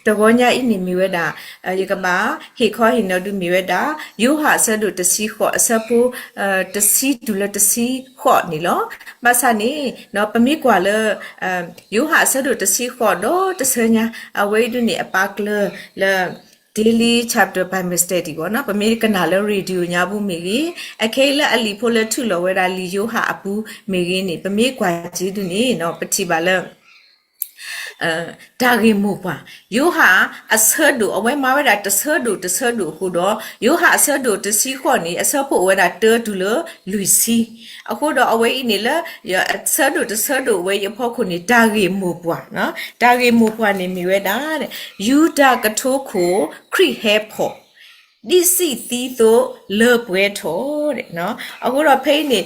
တဂီၤညါအံၤန့ၣ်မ့ၢ်ဝဲဒၣ် ယကဘၣ်ဟ့ၣ်ခီဟ့ၣ်နီၤဒုးမ့ၢ်ဝဲဒၣ် ယိၤဟၣ်အဆၢဒိၣ်တဆံဃိး အဆၢဖိ တဆံတုၤလၢတဆံဃိးန့ၣ်လီၤ. ဘၣ်ဆၣ်န့ၣ် ပမ့ၢ်ကွၢ်လၢ ယိၤဟၣ်အဆၢဒိၣ်တဆံဃိးဒီးတဆၢညါ အဝဲအံၤဒုးန့ၣ် အပာ်ကျၢၤလၢ Daily Chapter Bible Study ဘၣ်နီၤ ပမ့ၢ်ကနၣ်လၢ radio ညါပူၤမ့ၢ်ဂ့ၤ, အခဲအံၤလၢအလံာ်ဖိလၢထုးလီၤဝဲဒၣ်လံာ်ယိၤဟၣ်အပူၤမ့ၢ်ဂ့ၤန့ၣ် ပမ့ၢ်ကွၢ်က့ၤဒုးန့ၣ် ပထံၣ်ဘၣ်လၢ တၢ်ဂ့ၢ်မိၢ်ပှၢ်, ယိၤဟၣ်အဆၢဒိၣ် အဝဲမၤဝဲဒၣ်တဆၢဒိၣ်တဆၢဒိၣ်အဃိဒီး ယိၤဟၣ်အဆၢဒိၣ်တဆံဃိးန့ၣ် အဆၢဖိအိၣ်ဝဲဒၣ်တၢတုၤလၢလွံၢ်ဆံ, အဃိဒီးအဝဲအံၤန့ၣ်လၢ အဆၢဒိၣ်တဆၢဒိၣ်ဝဲအံၤအဖီခိၣ်န့ၣ် တၢ်ဂ့ၢ်မိၢ်ပှၢ်, တၢ်ဂ့ၢ်မိၢ်ပှၢ်န့ၣ်မ့ၢ်ဝဲဒၣ် ယူဒၤကထိခိၣ်ခရံာ်ဟဲဖီၣ် ဒံးစံၣ်သံသိးလၢပှဲၤထီၣ်, အဃိဒီးဖဲအံၤန့ၣ်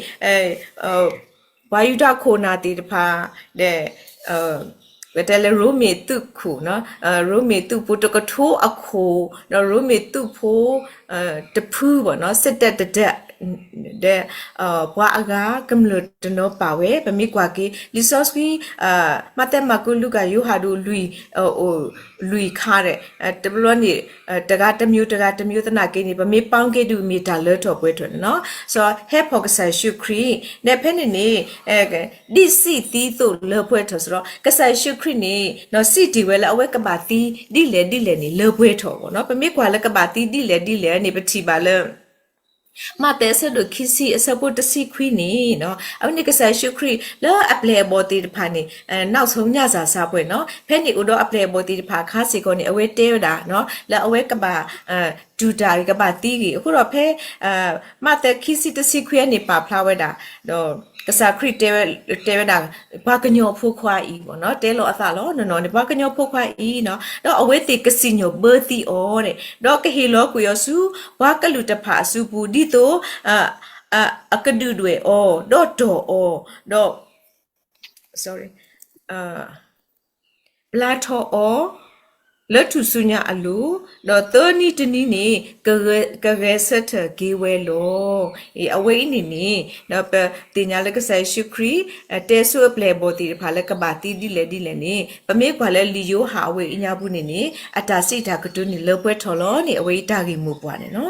ပှၤယူဒၤခိၣ်နၢ်သ့ၣ်တဖၣ် ဒီး ပတဲလၢရိမ့ၤသုးခိၣ်, ရိမ့ၤသုးဖိတကထိအခိၣ်, ဒီးရိမ့ၤသုးဖိတဖုဘၣ်နီၤ စစ်တပ်တတပ် ဒီး ပှၤအဂၤကမျၢၢ်တနီၤပာ်ဝဲ ပမ့ၢ်ကွၢ်က့ၤ လံာ်စီဆှံ မးသဲ မၢ်ကူး လူၤကၣ် ယိၤဟၣ်ဒိၣ် လွံၢ်ခါဒီး တဘျီန့ၣ် တဂၤတမျိုး တဂၤတမျိုးသနာ်က့န့ၣ် ပမ့ၢ်ပာ်က့ၤဒုးမ့ၢ်တၢ်လၢထီၣ်ပှဲၤထီၣ်န့ၣ်နီၤ. စီၤဟဲဖီၣ်ကစၢ်ယ့ၣ်ၡူးခရံာ် ဒီးဖဲန့ၣ်န့ၣ် ဒံးစံၣ်သံသိးလၢပှဲၤထီၣ်စ့ၢ်ကီး ကစၢ်ယ့ၣ်ၡူးခရံာ်န့ၣ် စံးတ့ၢ်ဝဲလၢအဝဲကဘၣ်သံဒ်လဲၣ်ဒ်လဲၣ်န့ၣ် လၢပှဲၤထီၣ်ဘၣ်နီၤ. ပမ့ၢ်ကွၢ်လၢကဘၣ်သံဒ်လဲၣ်ဒ်လဲၣ်န့ၣ် ပထံၣ်ဘၣ်လၢ မးသဲအဆၢဒိၣ်ခံဆံအဆၢဖိတဆံခွံန့ၣ် အဝဲန့ၣ်ကစၢ်ယ့ၣ်ၡူးခရံာ် လၢအပျဲၢ်အဘီၣ်သ့ၣ်တဖၣ်န့ၣ် နောက်ဆုံးညစာစားပွဲနီၤ ဖဲန့ၣ်အိၣ်ဒီးအပျဲၢ်အဘီၣ်သ့ၣ်တဖၣ်အခါစ့ၢ်ကီးန့ၣ် အဝဲတဲဝဲဒၣ် လၢအဝဲကဘၣ် တူၢ်တၢ်ဂ့ၤ ကဘၣ်သံဂ့ၤ အဃိဒီးဖဲ မးသဲခံဆံတဆံခွံန့ၣ် ပာ်ဖျါဝဲဒၣ် ဒီးကစၢ်ခရံာ်တဲဝဲဒၣ် ပှၤကညီဖိခွါအံၤ တဲလီၤအသးလီၤနီၤန့ၣ် ပှၤကညီဖိခွါအံၤနီၤ ဒီးအဝဲသ့ၣ်ကစံၣ်ညီၣ်ဘၢသံအီၤန့ၣ် ဒီးကဟ့ၣ်လီၤကွံာ်အီၤဆူ ပှၤကလုာ်တဖၣ်အစုပူၤ ဒ်သိး အကဒုၣ်ဒွဲၣ်အီၤ ဒီးတီၢ်အီၤ ဒီး ပျါထီၣ်အီၤ လၢထူၣ်စုညါအလိၤ, ဒီးသၢနံၤတနံၤန့ၣ် ကဂဲၤဆၢထၢၣ်က့ၤဝဲလီၤ. အဝဲအံၤန့ၣ်န့ၣ် ပသ့ၣ်ညါလၢကစၢ်ယ့ၣ်ၡူးခရံာ် တဲဆူအပျဲၢ်အဘီၣ်သ့ၣ်တဖၣ်လၢကဘၣ်သံဒ်လဲၣ်ဒ်လဲၣ်န့ၣ် ပမ့ၢ်ကွၢ်လၢလံာ်ယိၤဟၣ်အဝဲအံၤညါပူၤန့ၣ်န့ၣ် အတၢ်စံးတၢ်ကတိၤန့ၣ်လၢပှဲၤထီၣ်လီၤန့ၣ် အဝဲအံၤတၢ်ဂ့ၢ်မိၢ်ပှၢ်န့ၣ်လီၤ.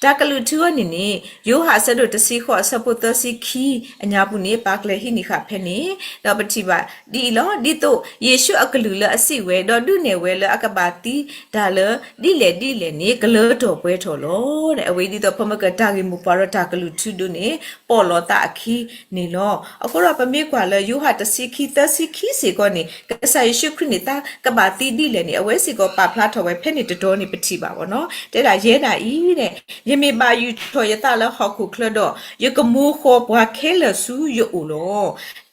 တၢ်ကလုၢ်ထူအီၤန့ၣ်န့ၣ် ယိၤဟၣ်အဆၢဒိၣ်တဆံဃိးအဆၢဖိသၢဆံခံအညါပူၤန့ၣ် ပာ်ကျဲၤဟံးန့ၢ်ဃာ်ဖဲန့ၣ် ဒီးပထံၣ်ဘၣ်ဒ်အံၤလီၤ. ဒ်သိးယ့ၣ်ၡူးအကလုၢ်လၢအစံးဝဲ ဒီးဒုးနဲၣ်ဝဲလၢအကဘၣ်သံတၢ်လၢဒ်လဲၣ်ဒ်လဲၣ်န့ၣ် ကလၢထီၣ်ပှဲၤထီၣ်လီၤ. အဝဲဒ်သိးဖဲမ့ၢ်ကတၢ်ဂ့ၢ်မိၢ်ပှၢ်ဒီးတၢ်ကလုၢ်ထူဒိၣ်န့ၣ် ပိာ်လီၤသးအခံန့ၣ်လီၤ. အဃိဒီးပမ့ၢ်ကွၢ်လၢယိၤဟၣ်တဆံခံသၢဆံခံစ့ၢ်ကီးန့ၣ် ကစၢ်ယ့ၣ်ၡူးခရံာ်န့ၣ် တၢ်ကဘၣ်သံဒ်လဲၣ်န့ၣ် အဝဲစ့ၢ်ကီးပာ်ဖျါထီၣ်ဝဲဖဲန့ၣ်တတီၤန့ၣ် ပထံၣ်ဘၣ်ဘၣ်နီၤ တဲဒၣ်ယဲဒၣ်အံၤန့ၣ် ယမ့ၢ်ဘၣ်ယူာ်ထီၣ်ယသးလၢဟီၣ်ခိၣ်ချၢဒီး ယကမိၤဃီၤပှၤခဲလၢာ်ဆူယအိၣ်လီၤ.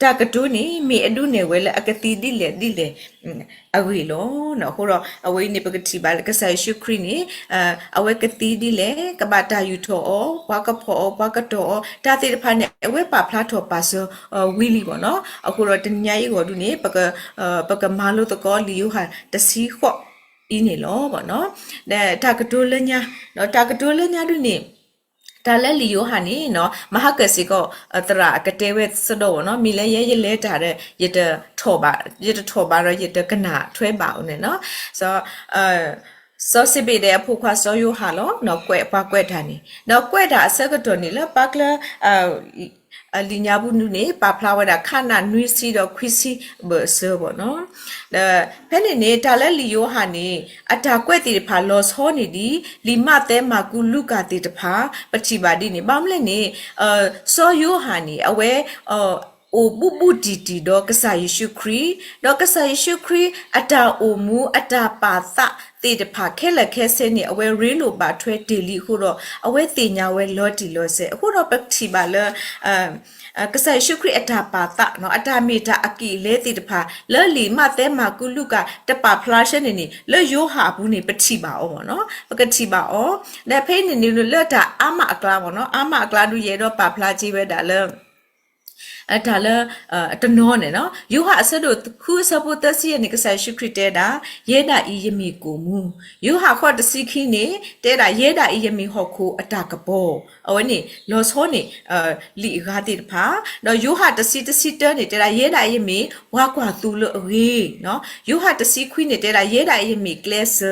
တၢ်ကတိၤန့ၣ် မ့ၢ်အဒုးနဲၣ်ဝဲလၢအကသံဒ်လဲၣ်ဒ်လဲၣ်အဂ့ၢ်လီၤ. အဃိဒီး အဝဲအံၤန့ၣ် ပကထံၣ်ဘၣ်လၢကစၢ်ယ့ၣ်ၡူးခရံာ်န့ၣ် အဝဲကသံဒ်လဲၣ် ကဘၣ်တၢ်ယူာ်ထီၣ်အီၤ ပှၤကဖီၣ်အီၤ ပှၤကတီၢ်အီၤ တၢ်သ့ၣ်တဖၣ်န့ၣ် အဝဲပာ်ဖျါထီၣ်ပာ်စၢၤဝံၤလံဘၣ်နီၤ. အဃိဒီးတနံၤညါအံၤအဂီၢ်ဒုးန့ၣ် ပကမၤလိသကိးလံာ်ယိၤဟၣ်တဆံဃိးအံၤန့ၣ်လီၤ. တၢ်ကတိၤလၢညါ, တၢ်ကတိၤလၢညါဒုးန့ၣ် တၢ်လၢလံာ်ယိၤဟၣ်န့ၣ် မဟါကၢၢ်စ့ၢ်ကီး သရၣ်ကတဲဝဲစ့ၢ်ကီးဘၣ်နီၤ မ့ၢ်လၢယဲယလဲၤတၢ်ဒီး ယတထီၣ်ဘၣ်ဒီး ယတကနၣ်ထွဲဘၣ်အီၤန့ၣ်နီၤ. စီၤစ့းဘ့းဒဲးအဖိခွါစီၤယိၤဟၣ်လီၤ ကွဲးပှၤကွဲးတၢ်န့ၣ် ဒီးကွဲးတၢ်အဆၢကတီၢ်န့ၣ် လၢပာ်ကျဲၤ လံာ်ညါပူၤန့ၣ် ပာ်ဖျါဝဲဒၣ် ခးနၣ်နွံဆံဒီးခွံဆံဘၢၣ်စၢၤဘၣ်နီၤ. ဒီးဖဲန့ၣ်န့ၣ် တၢ်လၢလံာ်ယိၤဟၣ်န့ၣ် အတၢ်ကွဲးသ့ၣ်တဖၣ်လီၤဆီန့ၢ်ဒံး လံာ်မးသဲ မၢ်ကူး လူၤကၣ်သ့ၣ်တဖၣ် ပထံၣ်ဘၣ်ဒ်န့ၣ် ဘၣ်မနုၤလဲၣ်န့ၣ် စီၤယိၤဟၣ်န့ၣ် အဝဲ အိၣ်ဘူးဘူးတံၢ်တံၢ်ဒီးကစၢ်ယ့ၣ်ၡူးခရံာ်, ဒီးကစၢ်ယ့ၣ်ၡူးခရံာ်အတၢ်အိၣ်မူအတၢ်ပာ်သးသ့ၣ်တဖၣ်ခဲလၢာ်ခဲဆ့န့ၣ် အဝဲရ့လိာ်ဘၣ်ထွဲတ့ၢ်လံအဃိဒီး အဝဲသ့ၣ်ညါဝဲလီၤတံၢ်လီၤဆဲး အဃိဒီးပထံၣ်ဘၣ်လၢ ကစၢ်ယ့ၣ်ၡူးခရံာ်အတၢ်ပာ်သး အတၢ်မ့ၢ်တၢ်အက့ၢ်အလဲသ့ၣ်တဖၣ် လၢလံာ်မးသဲ မၢ်ကူး လူၤကၣ် တပာ်ဖျါဆၢန့ၣ်န့ၣ် လၢယိၤဟၣ်အပူၤန့ၣ် ပထံၣ်ဘၣ်အီၤဘၣ်နီၤ ပကထံၣ်ဘၣ်အီၤ ဒီးဖဲအံၤန့ၣ်န့ၣ် လၢတၢ်အါမးအကျါဘၣ်နီၤ အါမးအကျါဒုးယအဲၣ်ဒိးပာ်ဖျါက့ၤဝဲဒၣ်လၢ တၢ်လၢ တနီၤန့ၣ်လီၤ. ယိၤဟၣ်အဆၢဒိၣ်ဃုအဆၢဖိသၢဆံယဲၢ်န့ၣ် ကစၢ်ယ့ၣ်ၡူးခရံာ်တဲဒၣ်, ယဲဒၣ်အံၤယမ့ၢ်ကိၣ်မူ. ယိၤဟၣ်ဃိးတဆံခံန့ၣ် တဲဒၣ်, ယဲဒၣ်အံၤယမ့ၢ်ဟီၣ်ခိၣ်အတၢ်ကပီၤ. အဝဲန့ၣ် လီၤဆီန့ၣ် လံာ်အဂၤသ့ၣ်တဖၣ်, ဒီးယိၤဟၣ်တဆံတဆံတၢန့ၣ် တဲဒၣ်, ယဲဒၣ်အံၤယမ့ၢ်ပှၤကွၢ်သိလၢအဂ့ၤ. ယိၤဟၣ်တဆံခွံန့ၣ် တဲဒၣ်, ယဲဒၣ်အံၤယမ့ၢ်ကျဲစၢ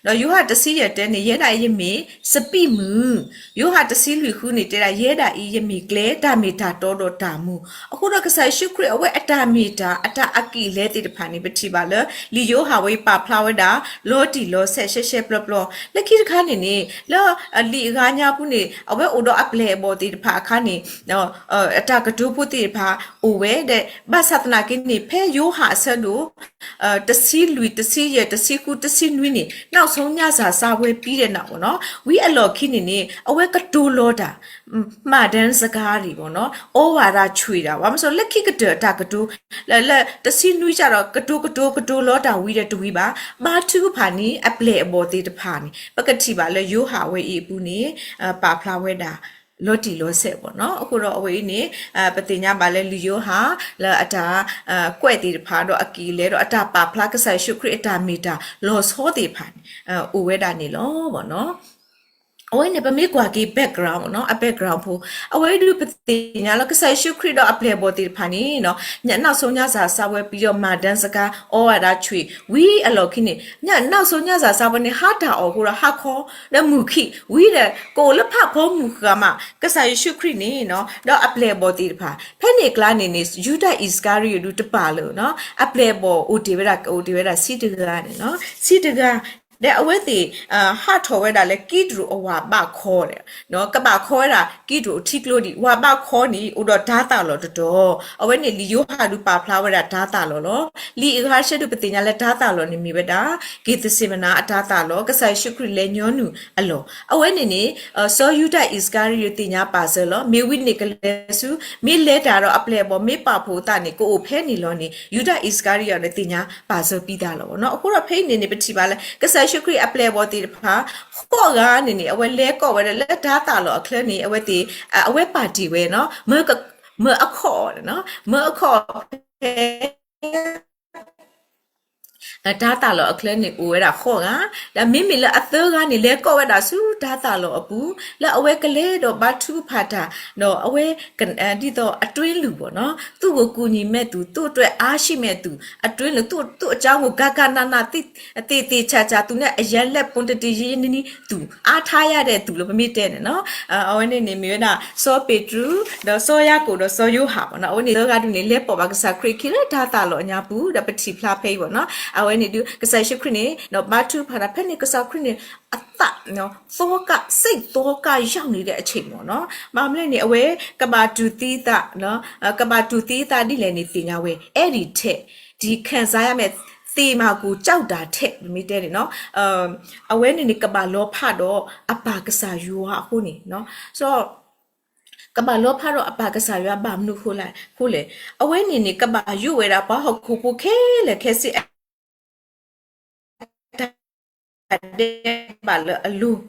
ၤ. ဒီးယိၤဟၣ်တဆံယဲၢ်တၢန့ၣ် ယဲဒၣ်အံၤယမ့ၢ်စပံးမုၢ်. ယိၤဟၣ်တဆံလွံၢ်ဃုန့ၣ် တဲဒၣ်, ယဲဒၣ်အံၤယမ့ၢ်ကျဲ, တၢ်မ့ၢ်တၢ်တီဒီးတၢ်မူ. အဃိဒီးကစၢ်ယ့ၣ်ၡူးခရံာ်အဝဲအတၢ်မ့ၢ်တၢ် အတၢ်အကံၣ်အလဲသ့ၣ်တဖၣ်န့ၣ် ပထံၣ်ဘၣ်လၢ လံာ်ယိၤဟၣ်ဝဲအံၤပာ်ဖျါဝဲဒၣ် လီၤတံၢ်လီၤဆဲးရှဲရှဲပျီပျီ. လၢခံတခါန့ၣ်န့ၣ် လၢလံာ်အဂၤညါပူၤန့ၣ် အဝဲအိၣ်ဒီးအပျဲၢ်အဘီၣ်သ့ၣ်တဖၣ်အခါန့ၣ် အတၢ်ကတိၤဖိသ့ၣ်တဖၣ်အိၣ်ဝဲဒီး ဘၣ်ဆၣ်သနာ်က့န့ၣ် ဖဲယိၤဟၣ်အဆၢဒိၣ် တဆံလွံၢ်, တဆံယဲၢ်, တဆံဃု, တဆံနွံန့ၣ် နောက်ဆုံးညစာစားပွဲ ပြီးတဲ့နောက်ပေါ့နော်, ဝံၤအလီၢ်ခံန့ၣ်န့ၣ် အဝဲကတိၤလီၤတၢ် မၤဒၢစကား ပေါ့နော်, ဩဝါဒချွေတာ, ဘၣ်မနုၤလဲၣ် လၢခံကတၢၢ်တၢ်ကတိၤ လၢ လၢတဆံနွံစ့ၢ်ကီး ကတိၤကတိၤကတိၤလီၤတၢ်ဝံၤဒီးတဝံၤဘၣ်, ဘါထုကဖၣ်န့ၣ် အပျဲၢ်အဘီၣ်သ့ၣ်တဖၣ်န့ၣ် ပကထံၣ်ဘၣ်လၢယိၤဟၣ်ဝဲအံၤအပူၤန့ၣ် ပာ်ဖျါဝဲဒၣ် လီၤတံၢ်လီၤဆဲးပေါ့နော်. အဃိဒီးအဝဲအံၤန့ၣ် ပသ့ၣ်ညါဘၣ်လၢလံာ်ယိၤဟၣ် လၢအတၢ်ကွဲးသ့ၣ်တဖၣ်ဒီးအကံၣ်အလဲဒီး အတၢ်ပာ်ဖျါကစၢ်ယ့ၣ်ၡူးခရံာ်အတၢ်မ့ၢ်တၢ်လီၤဆီသ့ၣ်တဖၣ်န့ၣ် အိၣ်ဝဲဒၣ်န့ၣ်လီၤ. အဝဲန့ၣ် ပမ့ၢ်ကွၢ်က့ၤ background ပေါ့နော်, အ background ဖိ အဝဲဒုးပသ့ၣ်ညါလၢ ကစၢ်ယ့ၣ်ၡူးခရံာ်ဒီးအပျဲၢ်အဘီၣ်သ့ၣ်တဖၣ်န့ၣ် နောက်ဆုံးညစာစားပွဲ ပြီးတော့ မၤဒၢစကား ဩဝါဒချွေ ဝံၤအလီၢ်ခံန့ၣ် နောက်ဆုံးညစာစားပွဲန့ၣ် ဟါတၢ်အီၣ်အဃိဒီး ဟါခီ ဒီးမုၢ်ခံဝံၤဒီး ကအိၣ်လၢဖးဖီမုၢ်ဃၢ်မး ကစၢ်ယ့ၣ်ၡူးခရံာ်န့ၣ် ဒီးအပျဲၢ်အဘီၣ်သ့ၣ်တဖၣ် ဖဲန့ၣ်အကျါန့ၣ်န့ၣ် ယူဒၤအံၣ်စကၤရံယိာ်ဒုးတပာ်လၢၤနီၤ, အပျဲၢ်အဘီၣ်အိၣ်တ့ၢ်ဝဲဒၣ် အိၣ်တ့ၢ်ဝဲဒၣ်ဆံတဂၤန့ၣ်နီၤ, ဆံတဂၤ ဒီးအဝဲသ့ၣ် ဟးထီၣ်ဝဲဒၣ်လၢကံးဒြိၣ်အဝၢ်ဘးခီ, ကဘၣ်ခီဝဲဒၣ်ကံးဒြိၣ်ထံကျိဒံး ဝၢ်ဘးခီန့ၣ် အိၣ်ဒီးတၤသၣ်လီၢ်တတီၤ, အဝဲန့ၣ်လံာ်ယိၤဟၣ်ဒုးပာ်ဖျါဝဲဒၣ်တၤသၣ်လီၢ်လီၤ. လံာ်အဂၤတဆၢဒုးပသ့ၣ်ညါလၢတၤသၣ်လီၢ်န့ၣ်မ့ၢ်ဝဲဒၣ် က့ၤသစ့မနၤအတၤသၣ်လီၢ် ကစၢ်ယ့ၣ်ၡူးခရံာ်လဲၤညီနုၢ်အလီၢ်, အဝဲန့ၣ်န့ၣ် စီၤယူဒၤအံၣ်စကၤရံယိာ်သ့ၣ်ညါပာ်စၢၤလီၤ. မ့ၢ်ဝံန့ၣ်ကလဲၤဆူ မ့ၢ်လဲၤတၢ်ဒီးအပျဲၢ်အဘီၣ် မ့ၢ်ပာ်ဖှိၣ်အသးန့ၣ် ကအိၣ်ဖဲန့ၣ်လီၤန့ၣ် ယူဒၤအံၣ်စကၤရံယိာ်န့ၣ် သ့ၣ်ညါပာ်စၢၤပံသးလီၤနီၤ. အဃိဒီးဖဲအံၤန့ၣ်န့ၣ် ပထံၣ်ဘၣ်လၢ ကစၢ်ယ့ၣ်ၡူးခရံာ်အပျဲၢ်အဘီၣ်သ့ၣ်တဖၣ် ဃိးဂၤန့ၣ်န့ၣ် အဝဲလဲၤကိးဝဲဒၣ်လၢတၤသၣ်လီၢ်အချၢန့ၣ် အဝဲသ့ၣ် အဝဲပာ်တ့ၢ်ဝဲနီၤ, မၢအခီၣ်, မၢအခီၣ်ဖဲ တၤသၣ်လီၢ်အချၢန့ၣ် အိၣ်ဝဲဒၣ်ဃိးဂၤ, ဒီးမ့မ့ၢ်လၢအသၢဂၤန့ၣ် လဲၤကိးဝဲဒၣ်ဆူတၤသၣ်လီၢ်အပူၤ လၢအဝဲကလဲၤဒီးဘါထုကဖၣ်တၢ် ဒီးအဝဲ ဒ်သိးအတွင်းလူ့ပေါ့နော်, သူ့ကိုကူညီမဲ့သူ, သူ့အတွက်အားရှိမဲ့သူ, အတွင်းလူ့, သူ့, သူ့အကြောင်းကို ဂဃနဏ သေသေချာချာ, သူနဲ့အရမ်းလက်ပွန်းတတယင်းနည်းနည်း, သူအားထားရတဲ့သူလို့ ပမ့ၢ်တဲန့ၣ်နီၤ. အဝဲန့ၣ်န့ၣ် မ့ၢ်ဝဲဒၣ် စီၤပ့းတရူး, ဒီးစီၤယၤကိာ်, ဒီးစီၤယိၤဟၣ်ပေါ့နော်. အဝဲန့ၣ်သၢဂၤဒုးန့ၣ် လဲၤပိာ်ဘၣ်ကစၢ်ခရံာ်အခံလၢတၤသၣ်လီၢ်အညါပူၤ, ဒီးပထံၣ်ဖျါဖဲအံၤပေါ့နော်. အဝဲန့ၣ်ဒုး ကစၢ်ယ့ၣ်ၡူးခရံာ်န့ၣ် ဒီးဘါထုကဖၣ်တၢ်ဖဲန့ၣ် ကစၢ်ခရံာ်န့ၣ် အသး သီက စိတ်သောကရောက်နေတဲ့အချိန်ပေါ့နော်. ဘၣ်မနုၤလဲၣ်န့ၣ် အဝဲကဘၣ်တူၢ်သံအသး, ကဘၣ်တူၢ်သံအသးဒ်လဲၣ်န့ၣ် သ့ၣ်ညါဝဲ, အဲဒီထက် ဒီခံစားရမယ့် သေမှာကို ကြောက်တာထက် မ့ၢ်တဲန့ၣ်နီၤ, အဝဲန့ၣ်န့ၣ် ကဘၣ်လီၤဖးဒီးအပၢ်ကစၢ်ယွၤအဃိန့ၣ်, ကဘၣ်လီၤဖးဒီးအပၢ်ကစၢ်ယွၤ ဘၣ်မနုၤအဃိလဲၣ်, အဝဲန့ၣ်န့ၣ် ကဘၣ်ယိးဝဲဒၣ်ပှၤဟီၣ်ခိၣ်ဖိခဲလၢာ်ခဲဆ့ အတၢ်ဒဲးဘးလၢအလိၤ,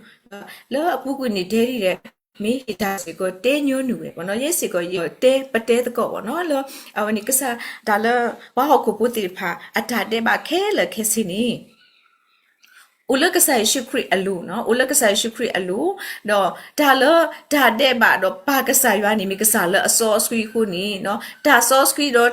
လၢအပူၤကွံာ်န့ၣ် တဲဒ်လဲၣ်, မ့ၢ်ယတၢ်စ့ၢ်ကီးတဲညီနုၢ်ဝဲပေါ့နော်, ယဲစ့ၢ်ကီးယတဲပတဲသကိးပေါ့နော်, လၢအဝဲန့ၣ်ကစၢ်တၢ်လၢ ပှၤဟီၣ်ခိၣ်ဖိသ့ၣ်တဖၣ် အတၢ်ဒဲးဘးခဲလၢာ်ခဲဆ့န့ၣ် အိၣ်လၢကစၢ်ယ့ၣ်ၡူးခရံာ်အလိၤ, အိၣ်လၢကစၢ်ယ့ၣ်ၡူးခရံာ်အလိၤ, ဒီးတၢ်လၢတၢ်ဒဲးဘးဒီးပၢ်ကစၢ်ယွၤန့ၣ် မ့ၢ်ကစၢ်လၢအစီဆှံအဃိန့ၣ်, တၢ်စီဆှံဒီးတၢ်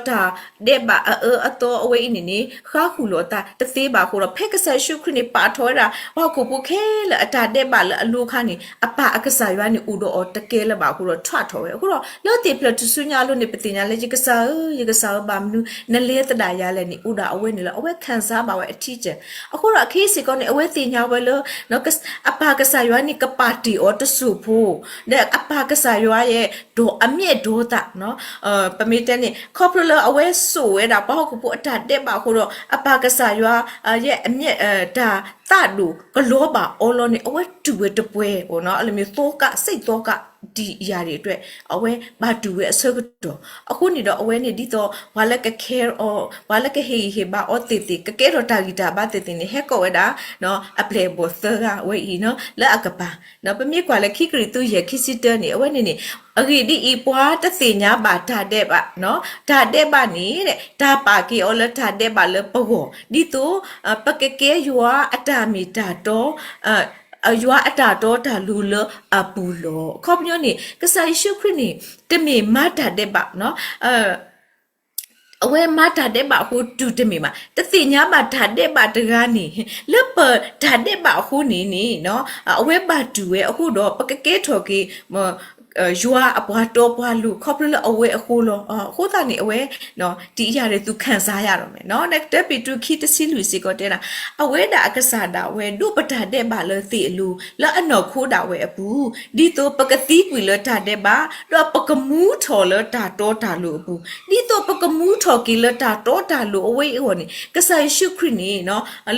ဒဲးဘးအအၢအသီအဝဲအံၤန့ၣ်န့ၣ် ဃါဃုာ်လိာ်အသးတသ့ဘၣ်အဃိဒီး ဖဲကစၢ်ယ့ၣ်ၡူးခရံာ်န့ၣ် ပာ်ထီၣ်ဝဲဒၣ် ပှၤဟီၣ်ခိၣ်ဖိခဲလၢာ်အတၢ်ဒဲးဘးလၢအလိၤအခါန့ၣ် အပၢ်အကစၢ်ယွၤန့ၣ် အိၣ်ဒီးအီၤတကဲလၢၤဘၣ်အဃိဒီး ထွးထီၣ်ဝဲအဃိဒီး လၢသ့ၣ်ဖျၢၣ်ထူၣ်စုညါအလိၤန့ၣ် ပသ့ၣ်ညါလၢ ယကစၢ်ဧၢ, ယကစၢ်ဧၢ, ဘၣ်မနုၤနလဲသဒၣ်ယၤလဲၣ်န့ၣ် အိၣ်ဒၣ်အဝဲန့ၣ်လီၤ. အဝဲ ခံစားဘၣ်ဝဲအထံကၢၢ် အဃိဒီးအခဲအံၤစ့ၢ်ကီးန့ၣ် အဝဲသ့ၣ်ညါဝဲလၢ အပၢ်ကစၢ်ယွၤန့ၣ် ကပာ်တ့ၢ်အီၤတစိၢ်ဖိ, ဒီးအပၢ်ကစၢ်ယွၤယဲ ဒီးအမျဲၢ်ဒီသး, ပမ့ၢ်တဲန့ၣ် ခီဖျိလၢအဝဲစိာ်ဝဲဒၣ် ပှၤဟီၣ်ခိၣ်ဖိအတၢ်ဒဲးဘးအဃိဒီး အပၢ်ကစၢ်ယွၤ ယဲအမျဲၢ် တၢ်သးဒိၣ်ကလီၤဘၣ်အီၤလီၤန့ၣ် အဝဲတူၢ်ဝဲတပှဲၤ, လၢမ့ၢ်သီက စိတ်သောက တံၤယၤရံၣ်အတွက် အဝဲဘၣ်တူၢ်ဝဲအဆၢကတီၢ်. အဃိန့ၣ်ဒီးအဝဲန့ၣ်ဒ်သိး ပှၤလၢက care အီၤ, ပှၤလၢကဟ့ၣ်ဂံၢ်ဟ့ၣ်ဘါအီၤသ့ၣ်သ့ၣ်, ကကဲထီၣ်တၢ်ဂံၢ်တၢ်ဘါသ့ၣ်သ့ၣ်န့ၣ် ဟဲကိးဝဲဒၣ် အပျဲၢ်အဘီၣ်သၢဂၤဝဲအံၤ လၢအကပၤ. ပမ့ၢ်ကွၢ်လၢခံကရံၣ်သူး ယဲၢ် ခံဆံတၢန့ၣ် အဝဲန့ၣ်န့ၣ် အဂ့ၢ်ဒ်အံၤ, ပှၤတသ့ၣ်ညါဘၣ်တၢ်ဒဲးဘး, တၢ်ဒဲးဘးန့ၣ် တၢ်ပာ်က့ၤအီၤလၢတၢ်ဒဲးဘးလၢပဂီၢ်, ဒ်သိး ပကကဲယွၤအတၢ်မ့ၢ်တၢ်တီ ယွၤအတၢ်တီတၢ်လိၤလၢအပူၤလီၤ. အခီပညီန့ၣ် ကစၢ်ယ့ၣ်ၡူးခရံာ်န့ၣ် တမ့ၢ်မၤတၢ်ဒဲးဘး, အဝဲမၤတၢ်ဒဲးဘးအဃိ တူၢ်တမ့ၢ်ဘၣ်. တသ့ၣ်ညါဘၣ်တၢ်ဒဲးဘးတဂၤန့ၣ် လၢပတၢ်ဒဲးဘးအဃိန့ၣ်န့ၣ် အဝဲဘၣ်တူၢ်ဝဲအဃိဒီး ပကကဲထီၣ်က့ၤ ယွၤအပှၤတီပှၤလိၤ ခီဖျိလၢအဝဲအဃိလီၤ. အဃိသတးန့ၣ် အဝဲ တံၤယၤရံၣ်သူး ခံစားရတော့မယ် တၢပ့းတရူး ခံ တဆံလွံၢ်စ့ၢ်ကီးတဲဒၣ်, အဝဲဒၣ်အကစၢ်ဒၣ်ဝဲ ဒိးပတၢ်ဒဲးဘးလၢသ့ၣ်အလိၤ လၢအနီၢ်ခိဒၣ်ဝဲအပူၤ, ဒ်သိးပကသံကွံာ်လၢတၢ်ဒဲးဘး, ဒီးပကမူထီၣ်လၢတၢ်တီတၢ်လိၤအပူၤ, ဒ်သိးပကမူထီၣ်က့ၤလၢတၢ်တီတၢ်လိၤအဝဲအံၤအဂီၢ်န့ၣ် ကစၢ်ယ့ၣ်ၡူးခရံာ်န့ၣ်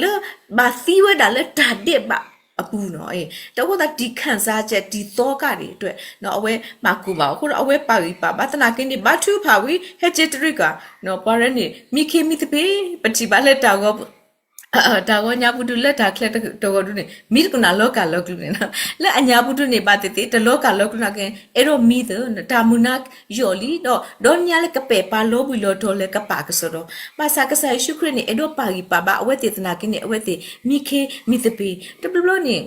လၢဘၣ်သံဝဲဒၣ်လၢတၢ်ဒဲးဘးအပူၤနီၤ. တၢ်အိၣ်သး တံၤခံစားချက် တံၤသီကၣ်ဒံးအတွက် အဝဲမၤကိၢ်ဘၣ်အဃိဒီး အဝဲပာ်ဂံၢ်ပာ်ဘါသနာ်က့န့ၣ် ဘါထုကဖၣ်ဝံၤ ဟဲက့ၤတရံးကၤ ပှၤရဲန့ၣ် မံခ့မံသပ့ၤ ပထံၣ်ဘၣ်လၢ တၢ်ဂီၤညါပူၤဒုး လၢတၢ်ချၢတဂီၤဒုးန့ၣ် မံတကနၣ်လီၤကၢ်လီၤကျူန့ၣ်, လၢအညါပူၤဒုးန့ၣ် ဘၣ်သ့ၣ်သ့ၣ် တလီၤကၢ်လီၤကျူသနာ်က့ အဲၣ်ဒိးမံသၢ တၢ်မုာ်နါယီၣ်လံ ဒီးဒီနံၤညါလၢကပဲာ်ပာ်လီၤဘှံးလီၤတီၤလၢကပာ်ကစီဒီး ဘၣ်ဆၣ်ကစၢ်ယ့ၣ်ၡူးခရံာ်န့ၣ် အဲၣ်ဒိးပာ်ဂံၢ်ပာ်ဘါအဝဲသ့ၣ်သနာ်က့န့ၣ် အဝဲသ့ၣ်မံခ့မံသပ့ၤ တဘျီဘျီန့ၣ်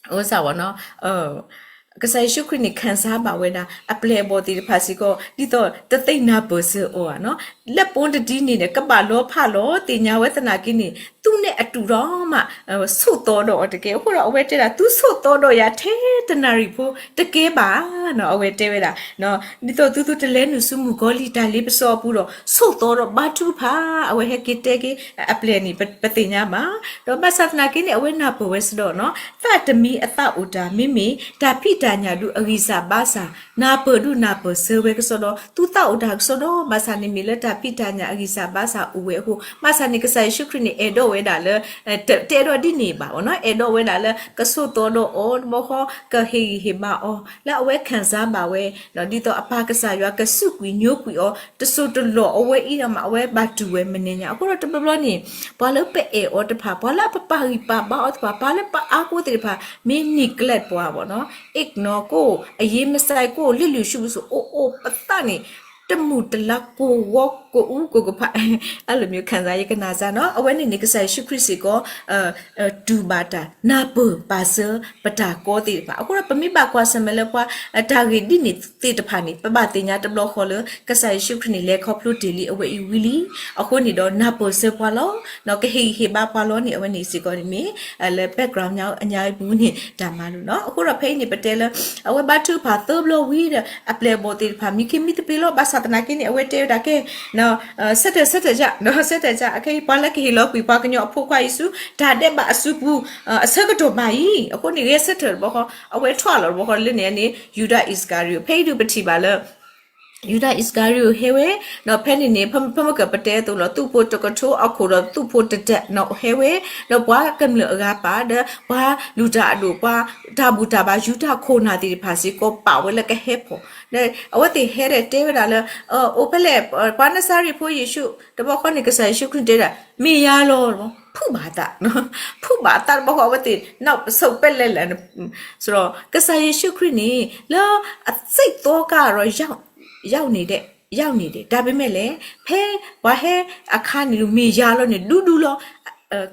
အဝဲစၢ်ဝဲနီၤ ကစၢ်ယ့ၣ်ၡူးခရံာ်န့ၣ် ခံစားဘၣ်ဝဲဒၣ် အပျဲၢ်အဘီၣ်သ့ၣ်တဖၣ်စ့ၢ်ကီး ဒ်သိးတသ့ၣ်နၢ်ပၢၢ်စၢၤအီၤဧါနီၤ. လၢပူတဒံန့ၣ်ဒီး ကဘၣ်လီၤဖးလီၤသ့ၣ်ညါဝဲသနာ်က့န့ၣ် သူၣ်နဲၣ်အတူးဒီးမး ဆိးသီဒီးအီၤတက့ၢ်. အဃိဒီးအဝဲတဲဒၣ် သုဆိးသီဒီးယၤထဲတနၣ်ရံၣ်ဖိတကဲဘၣ်နီၤ. အဝဲတဲဝဲဒၣ် ဒ်သိးသုသုတလဲၤနုာ်ဆူမုၣ်ကီၤလံၢ်တၢ်လ့ပစီအပူၤဒီး ဆိးသီဒီးဘါထုကဖၣ် အဝဲဟဲက့ၤတဲက့ၤအပျဲၢ်န့ၣ် ပသ့ၣ်ညါဘၣ်. ဒီးဘၣ်ဆၣ်သနာ်က့န့ၣ် အဝဲနၢ်ပၢၢ်ဝဲစ့ၢ်ကီးနီၤ သးတမံအသးအိၣ်တၢ် မ့မ့ၢ်တၢ်ဖံးတၢ်ညၣ်ဒုးအဂံၢ်စၢ်ဘါစၢ် နၢ်ပၢၢ်ဒုးနၢ်ပၢၢ်စၢၤဝဲကစီဒီး သုသးအိၣ်တၢ်ကစီဒီး ဘၣ်ဆၣ်န့ၣ်မ့ၢ်လၢတၢ်ဖံးတၢ်ညၣ်အဂံၢ်စၢ်ဘါစၢ်အိၣ်ဝဲအဃိ ဘၣ်ဆၣ်န့ၣ် ကစၢ်ယ့ၣ်ၡူးခရံာ်န့ၣ် အဲၣ်ဒိးဝဲဒၣ်လၢ တအဲၣ်ဒိးဒ်န့ၣ်ဘၣ်နီၤ အဲၣ်ဒိးဝဲဒၣ်လၢ ကဆိးသီဒီးအီၤတဘျီဃီ ကဟ့ၣ်ဂံၢ်ဟ့ၣ်ဘါအီၤ လၢအဝဲခံစားဘၣ်ဝဲ ဒ်သိးအပၢ်ကစၢ်ယွၤကစူးကွံာ်ညိကွံာ်အီၤ တစိၢ်တလီၢ်အဝဲအံၤဒီးမး အဝဲဘၣ်တူၢ်ဝဲမနုၤညါ. အဃိဒီးတဘျီဘျီန့ၣ် ပှၤလၢပအဲၣ်အီၤတဖၣ် ပှၤလၢပပာ်ဂံၢ်ပာ်ဘါအီၤတဖၣ် ပှၤလၢပအါကိးသ့ၣ်တဖၣ် မ့ၢ် neglect ပှၤဘၣ်နီၤ ignore ကိး အရေးမဆိုင် ကိး လံၣ်လံၣ်ဆူၣ်ဆူၣ် အိၣ်အိၣ်ပသးန့ၣ် တမုာ်တလါကိးဝီကိးအူကိးကဖး အဲၣ်ဒိးမ့ၢ် ခံစား ယကနၣ်စၢ်နီၤ အဝဲန့ၣ်န့ၣ် ကစၢ်ယ့ၣ်ၡူးခရံာ်စ့ၢ်ကီး တူၢ်ဘၣ်တၢ် နၢ်ပၢၢ်ပာ်စၢၤပတၢ်ကီသ့ၣ်တဖၣ်. အဃိဒီးပမ့ၢ်ဘၣ်ကွၢ်ဆၢၣ်မဲာ်လၢပှၤ တၢ်ဂ့ၢ်ဒ်န့ၣ်သ့ၣ်တဖၣ်န့ၣ် ပဘၣ်သ့ၣ်ညါတဘျီဃီလၢ ကစၢ်ယ့ၣ်ၡူးခရံာ်န့ၣ် လဲၤခီဖျိတ့ၢ်လံအဝဲအံၤဝံၤလံ. အဃိန့ၣ်ဒီး နၢ်ပၢၢ်စၢၤပှၤလီၤ. ကဟ့ၣ်ဂံၢ်ဟ့ၣ်ဘါပှၤလီၤန့ၣ် အဝဲန့ၣ်စ့ၢ်ကီးန့ၣ်မ့ၢ် လၢ background ညါအညါအံၤပူၤန့ၣ် တၢ်မၤလိာ်နီၤ. အဃိဒီးဖဲအံၤန့ၣ် ပတဲလၢ အဝဲဘါထုကဖၣ်သၢဘျီဝံၤဒီး အပျဲၢ်အဘီၣ်သ့ၣ်တဖၣ် မံခ့မံသပ့ၤလီၤ. ဘၣ်ဆၣ်သနာ်က့န့ၣ် အဝဲတဲဝဲဒၣ်ကဲ ဆၢထၢၣ်ဆၢထၢၣ်ယၤ ဆၢထၢၣ်ယၤ အခဲအံၤ ပှၤလၢကဟ့ၣ်လီၤကွံာ်ပှၤကညီအဖိခွါအံၤဆူ တၢ်ဒဲးဘးအစုပူၤ အဆၢကတီၢ်ဘၣ်အံၤ အဃိန့ၣ် ဂဲၤဆၢထၢၣ်တဘျီဃီ အဝဲထီၣ်လီၤတဘျီဃီ လၢန့ၣ်န့ၣ် ယူဒၤအံၣ်စကၤရံၤအိၣ် ဖဲအံၤဒုးပထံၣ်ဘၣ်လၢ ယူဒၤအံၣ်စကၤရံၤအိၣ်ဟဲဝဲ ဒီးဖဲန့ၣ်န့ၣ် ဖဲမ့ၢ်ကပတဲအသိးလီၤ သူၣ်ဖိတကထိအခိၣ်ဒီးသူၣ်ဖိတဒၢးနီၤ ဟဲဝဲ ဒီးပှၤကမျၢၢ်အဂၤပာ် ဒီးပှၤလုၢ်တၢ်အဒိၣ် ပှၤတၢ်ဘူၣ်တၢ်ဘါ ယူဒၤခိၣ်နၢ်သ့ၣ်တဖၣ်စ့ၢ်ကီးပာ်ဝဲလၢကဟဲဖီၣ် ဒီးအဝဲသ့ၣ်ဟဲဒီးတဲဝဲဒၣ်လၢ အိၣ်ဖဲလဲၣ် ပှၤနၤစၤရ့းဖိယ့ၣ်ၡူး တဘျီဃီန့ၣ် ကစၢ်ယ့ၣ်ၡူးခရံာ်တဲဒၣ် မ့ၢ်ယၤလီၤ ဖုးဘၣ်အသး ဖုးဘၣ်အသးတဘျီဃီ အဝဲသ့ၣ် နောက်ဆုတ် ပဲလဲၣ်လဲၣ် ဆိုတော့ ကစၢ်ယ့ၣ်ၡူးခရံာ်န့ၣ် လၢအစိတ်သောက ရောက်နေတယ် ရောက်နေတယ် ဒါပေမဲ့လဲၣ် ဖဲပှၤဟဲအခါန့ၣ် မ့ၢ်ယၤလီၤန့ၣ် ဒူဒူလီၤ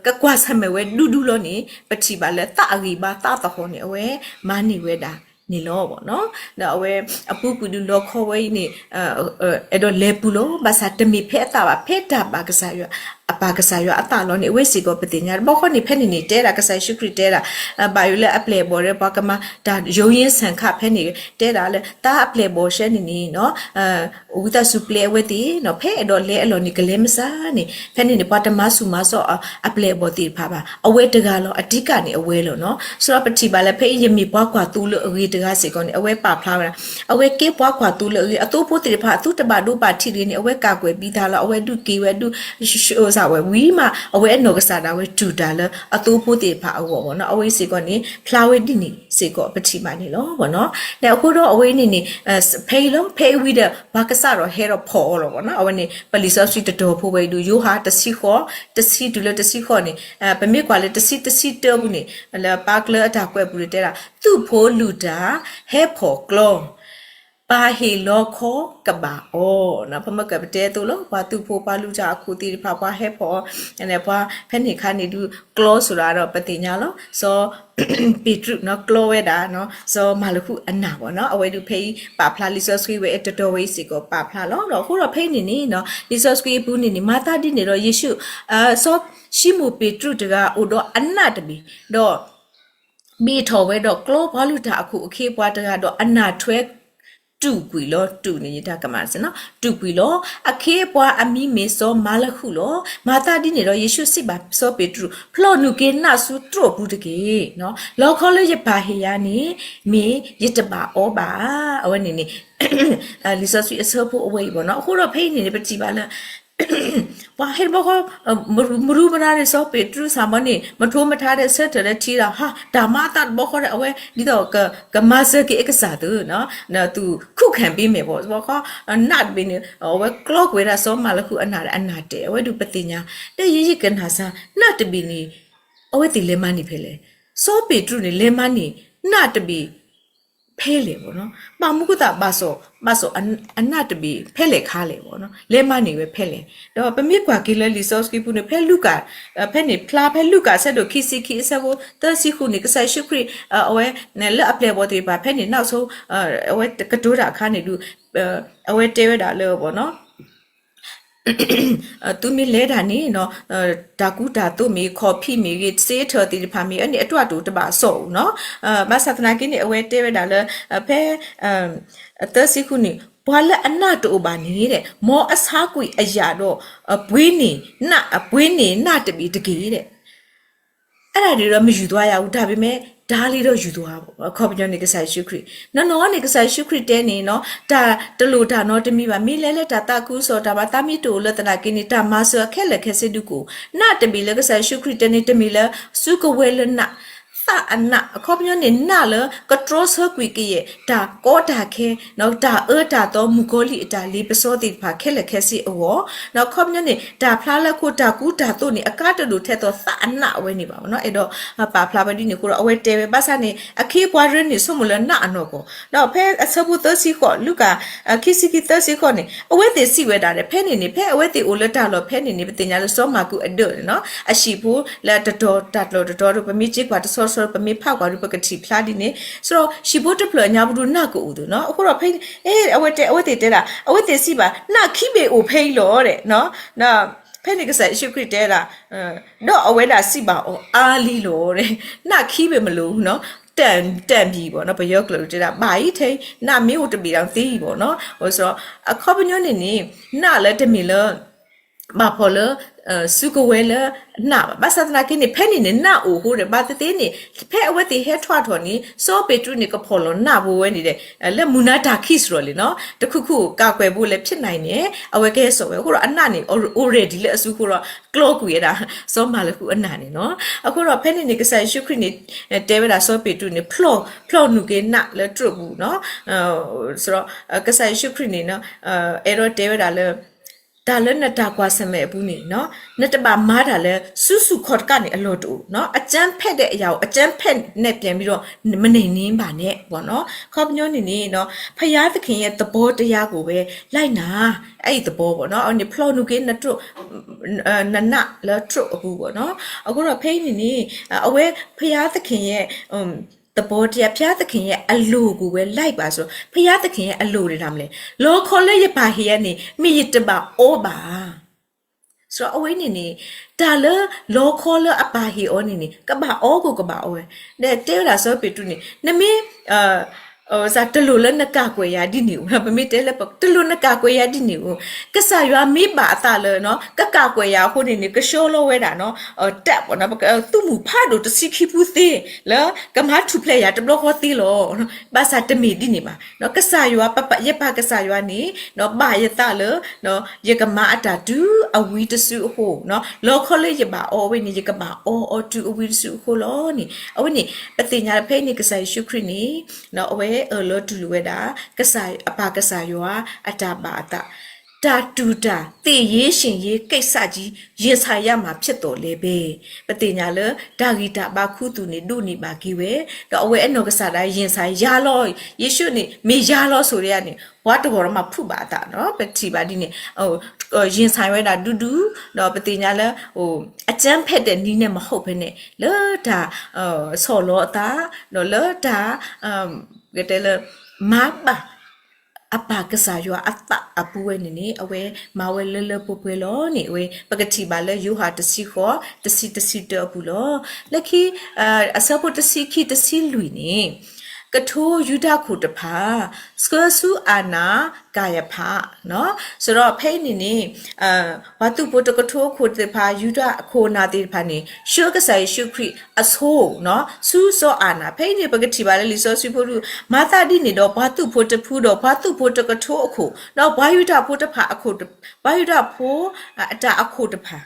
ကကွၢ်ဆၢၣ်မဲာ်ဝဲဒူဒူလီၤန့ၣ် ပထံၣ်ဘၣ်လၢသးအဂံၢ်ဘါသးသဟီၣ်န့ၣ် အဝဲမၤန့ၢ်ဝဲဒၣ်န့ၣ်လီၤ. ဒီးအဝဲအပူၤကွံာ်ဒုးလီခီဝဲအံၤန့ၣ် အဲၣ်ဒိးလဲၤပူၤလီၤ. ဘၣ်ဆၣ်တမ့ၢ်ဖဲအသးဘၣ် ဖဲတၢ်ဘၣ်ကစၢ်ယွၤ အပၢ်ကစၢ်ယွၤအသးလီၤန့ၣ် အဝဲစ့ၢ်ကီးပသ့ၣ်ညါ တဘျီဃီန့ၣ် ဖဲန့ၣ်န့ၣ် တဲဒၣ်ကစၢ်ယ့ၣ်ၡူးခရံာ်တဲဒၣ် ဘၣ်ယိၣ်လၢအပျဲၢ်အဘီၣ်ဒီး ပှၤကမၤတၢ် ရုန်းရင်းဆန်ခတ် ဖဲန့ၣ် တဲဒၣ်လၢ တၢ်အပျဲၢ်အဘီၣ်ရှဲန့ၣ်န့ၣ် ဝံသးစူၤပျဲအဝဲသ့ၣ် ဖဲအဲၣ်ဒိးလဲအလီၢ်န့ၣ် ကလဲၤမစၢ်န့ၣ် ဖဲန့ၣ်န့ၣ် ပှၤတမၤဆူၣ်မၤစီၣ်အပျဲၢ်အဘီၣ်သ့ၣ်တဖၣ်ဘၣ် အဝဲတဂၤလီၤ အဓိကန့ၣ်အဝဲလီၤနီၤ. ဆိုတော့ ပထံၣ်ဘၣ်လၢဖဲအံၤ ယမ့ၢ်ပှၤကွၢ်သိလၢအဂ့ၤတဂၤစ့ၢ်ကီးန့ၣ် အဝဲပာ်ဖျါဝဲဒၣ် အဝဲကဲပှၤကွၢ်သိလၢအဂ့ၤ အသိဖိသ့ၣ်တဖၣ် သုတဘၣ်ဒိဘၣ်ထံးတဂ့ၤန့ၣ် အဝဲကၢ်ကွဲၢ်ဘံသးလီၤ အဝဲဒုးက့ၤဝဲဒုး စ အဝဲဝံၤမး အဝဲအနီၢ်ကစၢ်ဒၣ်ဝဲတူၢ်တၢ်လၢအသိဖိသ့ၣ်တဖၣ်အဂီၢ်ဘၣ်နီၤ. အဝဲအံၤစ့ၢ်ကီးန့ၣ် ဖျါဝဲဒ်န့ၣ်စ့ၢ်ကီးပထံၣ်ဘၣ်န့ၣ်လီၤဘၣ်နီၤ. ဒီးအဃိဒီးအဝဲအံၤန့ၣ်န့ၣ် ဖဲအံၤလီၤ ဖဲအံၤဝံၤဒီး ပှၤကစၢ်ဒီးဟဲဒီးဖီၣ်အီၤလီၤဘၣ်နီၤ. အဝဲန့ၣ် ပလံာ်စီဆှံတတီၤဖိဝဲအံၤဒုး ယိၤဟၣ်တဆံဃိး တဆံတုၤလၢတဆံဃိးန့ၣ် ပမ့ၢ်ကွၢ်လၢတဆံ တဆံတၢပူၤန့ၣ် လၢပၢ်ကျၢၤအတၢ်ကွဲးပူၤန့ၣ်တဲဒၣ် သုးဖိလုၢ်တၢ် ဟဲဖီၣ်ကျီ ပၢ်ဟ့ၣ်လီခီကဘၣ်အီၤနီၤ. ပမ့ၢ်ကပတဲအသိးလီၤ ပှၤသုးဖိပှၤလုၢ်တၢ်အခိၣ်သ့ၣ်တဖၣ် ပှၤဟဲဖီၣ် ပှၤဖဲန့ၣ်အခါန့ၣ်ဒုး ကျီဆိဒၣ်ဒီးပသ့ၣ်ညါလီၤ စီၤပ့းတရူးနီၤ ကျီဝဲဒၣ် စီၤမၤလဃုအနၢ်ဘၣ်နီၤ. အဝဲဒုးဖဲအံၤ ပာ်ဖျါလံာ်စီဆှံဝဲအတတီၤဝဲအံၤစ့ၢ်ကီးပာ်ဖျါလီၤ. ဒီးအဃိဒီးဖဲအံၤန့ၣ်န့ၣ် လံာ်စီဆှံအပူၤန့ၣ်န့ၣ် မၤသးဒ်န့ၣ်ဒီးယ့ၣ်ၡူး စီၤၡံမိၣ်ပ့းတရူးတဂၤအိၣ်ဒီးအနးတဘ့ၣ် ဒီး ဘ့ၣ်ထီၣ်ဝဲဒီးကျီပှၤလုၢ်တၢ်အခိၣ်အခ့အပှၤတဂၤဒီးအနၢ်ထွဲ တူာ်ကွံာ်လီၤ. တူာ်န့ၣ်ယတၢ်ကမၣ်စ့ၢ်နီၤ တူာ်ကွံာ်လီၤ. အခ့အပှၤအမံၤမ့ၢ်စီၤမၤလဃုလီၤ. မၤသးဒ်န့ၣ်ဒီးယ့ၣ်ၡူးစံးဘၣ်စီၤပ့းတရူး ဖျီၣ်နုာ်က့ၤနးဆူတြိာ်ပူၤတက့ၢ်. လီခီလၢယပၢ်ဟ့ၣ်ယၤန့ၣ် မ့ၢ်ယတဘၣ်အီဘၣ်. အဝဲန့ၣ်န့ၣ် လံာ်စီဆှံအဆၢဖိအဝဲအံၤဘၣ်နီၤ. အဃိဒီးဖဲအံၤန့ၣ်န့ၣ် ပထံၣ်ဘၣ်လၢ ပှၤဟဲတဘျီဃီ မရူမရါန့ၣ် စီၤပ့းတရူးစ့ၢ်မ့ၢ်န့ၣ် မထိမထါဒီးဆၢထၢၣ်လၢထံဒီး ဟါ တၢ်မၤအသးတဘျီဃီဒီး အဝဲဒ်သိးကမၤစၢၤက့ၤအကစၢ်သု သူၣ်ခုၣ်ခဲၣ်ဘ့မဲာ်ဘၣ် တဘျီဃီ နးတဘ့ၣ်န့ၣ် အဝဲကျီကွံာ်ဝဲဒၣ်စီၤမၤလဃုအနၢ်ဒီးအနၢ်တဲာ် အဝဲဒုးပသ့ၣ်ညါ ဒီးယဲယကနၣ်စၢ် နးတဘ့ၣ်န့ၣ် အဝဲသ့ၣ်လဲၤမၤန့ၢ်ဖဲလဲၣ်. စီၤပ့းတရူးန့ၣ် လဲၤမၤန့ၢ် နးတဘ့ၣ် ဖဲလဲၣ်ဘၣ်နီၤ. ဘၣ်မနုၤအဃိသတး ဘၣ်စီၣ် ဘၣ်စီၣ်အနးတဘ့ၣ် ဖဲလဲၣ်ခါလဲၣ်ဘၣ်နီၤ. လဲၤမၤန့ၢ်ဝဲဖဲလဲၣ်. ဒီးပမ့ၢ်ကွၢ်က့ၤလၢလံာ်စီဆှံပူၤန့ၣ် ဖဲလူၤကၣ် ဖဲန့ၣ်ဖျါဖဲလူၤကၣ်အဆၢဒိၣ်ခံဆံခံအဆၢဖိသၢဆံဃုန့ၣ် ကစၢ်ယ့ၣ်ၡူးခရံာ် အဝဲ လၢအပျဲၢ်အဘီၣ်သ့ၣ်တဖၣ် ဖဲန့ၣ် နောက်ဆုံး အဝဲကတိၤတၢ်အခါန့ၣ်ဒုး အဝဲတဲဝဲဒၣ်လၢဘၣ်နီၤ သုမ့ၢ်လဲၤတၢ်န့ၣ် တၢ်ကူတၢ်သိးမ့ၢ်ဂ့ၤ ခီၣ်ဖံးမ့ၢ်ဂ့ၤ စ့ထၢၣ်သ့ၣ်တဖၣ်မ့ၢ်ဂ့ၤ အန့ၣ်အတၢ်တိာ်တဘၣ်စီၣ်အီၤနီၤ. ဘၣ်ဆၣ်သနာ်က့န့ၣ် အဝဲတဲဝဲဒၣ်လၢ ဖဲ သၢဆံဃုန့ၣ် ပှၤလၢအနးတအိၣ်ဘၣ်န့ၣ် မ်အဆါကွံာ်အယာ်ဒီး ပှ့ၤန့ၢ် ပှ့ၤန့ၢ်နးတဘ့ၣ်တက့ၢ် အဲဒၣ်ဒ်ဒီးမ့ၢ်ယူၢ်သွါယၤအူ တၢ်ပမ့ၢ် တၢ်လံဒီးယူၢ်သွါ အခီပညီန့ၣ် ကစၢ်ယ့ၣ်ၡူးခရံာ် နီၢ်နီၢ်န့ၣ် ကစၢ်ယ့ၣ်ၡူးခရံာ်တဲန့ၣ်နီၤ တၢ်တလိၣ်တၢ်နီတမံၤဘၣ် မ့ၢ်လဲၤလၢတၢ်သးခုကစီၣ် တၢ်မၤသးမ့ၢ်တအိၣ်လၢသနာ်က့န့ၣ် တၢ်မၤစၢၤခဲလၢာ်ခဲဆ့ဒုးကအိၣ် နးတဘ့ၣ်လၢကစၢ်ယ့ၣ်ၡူးခရံာ်တဲန့ၣ် တမ့ၢ်လၢ စုကဝဲၤလၢနး သးအနး အခီပညီန့ၣ် နးလၢကတြီဆၢကွံာ်ကယဲၢ် တၢ်ကီတၢ်ခဲ တၢ်အၢတၢ်သီ မုၣ်ကီၤလံၢ်အတၢ်လ့ပစီသ့ၣ်တဖၣ်ခဲလၢာ်ခဲဆ့အဂီၢ် အခီပညီန့ၣ် တၢ်ဖျါလၢခိၣ်တၢ်ကူတၢ်သိးန့ၣ် အကါတဒိၣ်ထဲသိးသးအနးအဝဲန့ၣ်ဘၣ်နီၤ. အဲၣ်ဒိးပာ်ဖျါဝဲဒ်န့ၣ်အဃိဒီး အဝဲတဲဝဲ ဘၣ်ဆၣ်န့ၣ် အခ့အပှၤရၢန့ၣ် ဆိကမိၣ်လၢနးအနီၢ်ကီၢ် ဒီးဖဲအဆၢဖိသၢဆံဃိး လူၤကၣ် ခံဆံခံသၢဆံဃိးန့ၣ် အဝဲသ့ၣ်စံးဝဲဒၣ်ဒီး ဖဲန့ၣ်န့ၣ် ဖဲအဝဲသ့ၣ်အိၣ်လၢတၢ်လီၢ်ဖဲန့ၣ်န့ၣ် ပသ့ၣ်ညါလၢစီၤမၢ်ကူးအဒၢးန့ၣ်နီၤ အဟံၣ်ဖိလၢအတတီၤတၢ်ကျိၤတတီၤဒီး ပမ့ၢ်က့ၤကွၢ်တဆီဆီဒီး ပမ့ၢ်ဖးကွၢ်ဒီး ပကထံၣ်ဖျါဒ်န့ၣ် ဆိုတော့ ဟံၣ်ဖိတဖျၢၣ်ညါပူၤဒုးနးကအိၣ်သုနီၤ. အဃိဒီးဖဲ အဝဲတဲ အဝဲသ့ၣ်တဲဒၣ် အဝဲသ့ၣ်စံးဘၣ် နးခံဘ့ၣ်အိၣ်ဖဲအံၤလီၤ ဒီး ဖဲန့ၣ်ကစၢ်ယ့ၣ်ၡူးခရံာ်တဲဒၣ် ဒီးအဝဲဒၣ်စံးဘၣ်အီၤ အါလံလီၤ နးခံဘ့ၣ်မ့ၢ်လီၤနီၤ တၢ်တၢ်ဘံၣ်ဘၣ်နီၤ ပယီၤကျိာ်တဲဒၣ် ဘၣ်အံၤထဲအံၤ နးမ့ၢ်အိၣ်တဘ့ၣ်ဒီးသ့အံၤဘၣ်နီၤ. အခီပညီန့ၣ်န့ၣ် နးလၢတမ့ၢ်လၢ ဘၣ်ဖီၣ်လၢ စုကဝဲၤလၢနးဘၣ်. ဘၣ်ဆၣ်သနာ်က့န့ၣ် ဖဲန့ၣ်န့ၣ် နးအိၣ်အဃိဒီး ဘၣ်သ့ၣ်သ့ၣ်န့ၣ် ဖဲအဝဲသ့ၣ်ဟဲထီၣ်ထီၣ်န့ၣ် စီၤပ့းတရူးန့ၣ် ကဖီၣ်လီၤနးပူၤဝဲန့ၣ်ဒီး လၢမုၢ်နၤတၢ်ခံစရီန့ၣ်နီၤ တခုခုကးကွဲးဘိလဲၣ် ဖဲန့ၣ်န့ၣ် အဝဲကဟဲစိာ်ဝဲ အဃိဒီးအနးန့ၣ် already လၢအစုအဃိဒီး ကျီကွံာ်ဝဲဒၣ် စီၤမၢ်လဃုအနၢ်န့ၣ်နီၤ. အဃိဒီးဖဲန့ၣ်န့ၣ် ကစၢ်ယ့ၣ်ၡူးခရံာ်န့ၣ် တဲဝဲဒၣ်စီၤပ့းတရူးန့ၣ် ဖျီၣ် ဖျီၣ်နုာ်က့ၤနးလၢတြိာ်ပူၤနီၤ. ဆိုတော့ ကစၢ်ယ့ၣ်ၡူးခရံာ်န့ၣ် အဲၣ်ဒိးတဲဝဲဒၣ်လၢ တၢ်လၢနတၢ်ကွၢ်ဆၢၣ်မဲာ်အပူၤန့ၣ် နတဘၣ်မၤတၢ်လၢ ဆူၣ်ဆူၣ်ခီၣ်တကးန့ၣ်အလီၢ်တအိၣ်နီၤ. အကြမ်းဖက်တဲ့အရာကို အကြမ်းဖက်နဲ့ပြန်ပြီးတော့ မနှိမ်နင်းပါနဲ့ပေါ့နော်. အခီပညီန့ၣ်န့ၣ် ဘုရားသခင်ရဲ့သဘောတရားကိုပဲလိုက်နာ အဲ့ဒီသဘောပေါ့နော်. အန့ၣ်ဖျီၣ်နုာ်က့ၤနတြိာ် နနးလၢတြိာ်အပူၤပေါ့နော်. အဃိဒီးဖဲအံၤန့ၣ်န့ၣ် အဝဲဘုရားသခင်ရဲ့ သဘောတရား ဘုရားသခင်ရဲ့အလိုကိုပဲလိုက်ပါဆိုတော့ ဘုရားသခင်ရဲ့အလိုန့ၣ်တၢ်မလဲၣ် လီခီလၢယပၢ်ဟ့ၣ်ယၤန့ၣ် မ့ၢ်ယတဘၣ်အီဘၣ် ဆိုတော့အဝဲန့ၣ်န့ၣ် တၢ်လၢလီခီလၢအပၢ်ဟ့ၣ်အီၤန့ၣ်န့ၣ် ကဘၣ်အီကအိၣ်ကဘၣ်အီဝဲ ဒီးတဲဝဲဒၣ်စီၤပ့းတရူးန့ၣ် နမ့ၢ် တလိၣ်လၢနကၢ်ကွဲၢ်ယၤဒ်န့ၣ်အိၣ်, ပမ့ၢ်တဲလၢ တလိၣ်နကၢ်ကွဲၢ်ယၤဒ်န့ၣ်အိၣ်, ကစၢ်ယွၤမ့ၢ်ဘၣ်အသးလၢ ကကၢ်ကွဲၢ်ယၤအဃိန့ၣ်န့ၣ် ကဆှၢလီၤဝဲဒၣ် တပ် သုးမုၢ်ဖးဒိၣ်တဆံခံဖုသ့ လၢကမၤထူၣ်ဖျဲးယၤတဘျီဃီသ့လီၤ. ဘၣ်ဆၣ်တမ့ၢ်ဒ်န့ၣ်ဘၣ်. ကစၢ်ယွၤ ယပၢ်ကစၢ်ယွၤန့ၣ် ဘၣ်ယသးလၢ ယကမၤအတၢ်တုၤအဝံတစုအဃိ, လီခီလၢယဘၣ်အီအီၤဝဲန့ၣ် ယကဘၣ်အီအီၤတုၤအဝံတစုအဃိလီၤန့ၣ်. အဝဲန့ၣ် ပသ့ၣ်ညါဖဲအံၤန့ၣ် ကစၢ်ယ့ၣ်ၡူးခရံာ်န့ၣ် အဝဲအၢၣ်လီၤတူၢ်လိာ်ဝဲဒၣ် ကစၢ်အပၢ်ကစၢ်ယွၤအတၢ်ဘၣ်အသး, တၢ်တူၢ်တၢ် သေရေးရှင်ရေးကိစ္စကြီး ရင်ဆိုင်ရမှာဖြစ်သော်လည်းပဲ, ပသ့ၣ်ညါလၢ တၢ်ဂံၢ်တၢ်ဘါခူသူၣ်န့ၣ် ဒိးန့ၢ်ဘၣ်က့ၤဝဲ, ဒီးအဝဲအနီၢ်ကစၢ်ဒၣ် ရင်ဆိုင် ယၤလီၤ, ယ့ၣ်ၡူးန့ၣ် မ့ၢ်ယၤလီၤဆိၣ်ဒၣ်ယၤန့ၣ် ပှၤတဂီၢ်ဒီးမၤဖုးဘၣ်အသးနီၤ, ပထံၣ်ဘၣ်ဒ်န့ၣ် ရင်ဆိုင် ဝဲဒၣ်ဒူဒူ, ဒီးပသ့ၣ်ညါလၢ အကြမ်းဖက်တဲ့နည်းနဲ့မဟုတ်ဘဲန့ၣ် လၢတၢ် ဆီၣ်လီၤအသး, ဒီးလၢတၢ် ကတဲလၢ မၤဘၣ် အပၢ်ကစၢ်ယွၤအသးအပူၤဝဲန့ၣ်န့ၣ် အဝဲမၤဝဲလၢလၢပှဲၤပှဲၤလီၤန့ၣ် အဝဲ ပကထံၣ်ဘၣ်လၢယိၤဟၣ်တဆံဃိး တဆံ တဆံတၢအပူၤလီၤ. လၢခံ အဆၢဖိတဆံခံ တဆံလွံၢ်န့ၣ် ကထိယူဒၤခိၣ်တဖၣ် ဆှၢဆူအၤနးကၤယၤဖး စးထီၣ်ဖဲအံၤန့ၣ်န့ၣ် ပှၤသုးဖိတကထိအခိၣ်သ့ၣ်တဖၣ် ယူဒၤခိၣ်နၢ်သ့ၣ်တဖၣ်န့ၣ် ဆှၢကစၢ်ယ့ၣ်ၡူးခရံာ်အဆိ ဆူစီၤအၤနး, ဖဲအံၤန့ၣ် ပကထံၣ်ဘၣ်လၢလံာ်စီဆှံဖိဒူၣ် မၤသးဒ်န့ၣ်ဒီး ပှၤသုးဖိတဖုဒီး ပှၤသုးဖိတကထိအခိၣ်, ဒီးပှၤယူဒၤဖိတဖၣ်အခိၣ်, ပှၤယူဒၤဖိ အတၢ်အခိၣ်တဖၣ်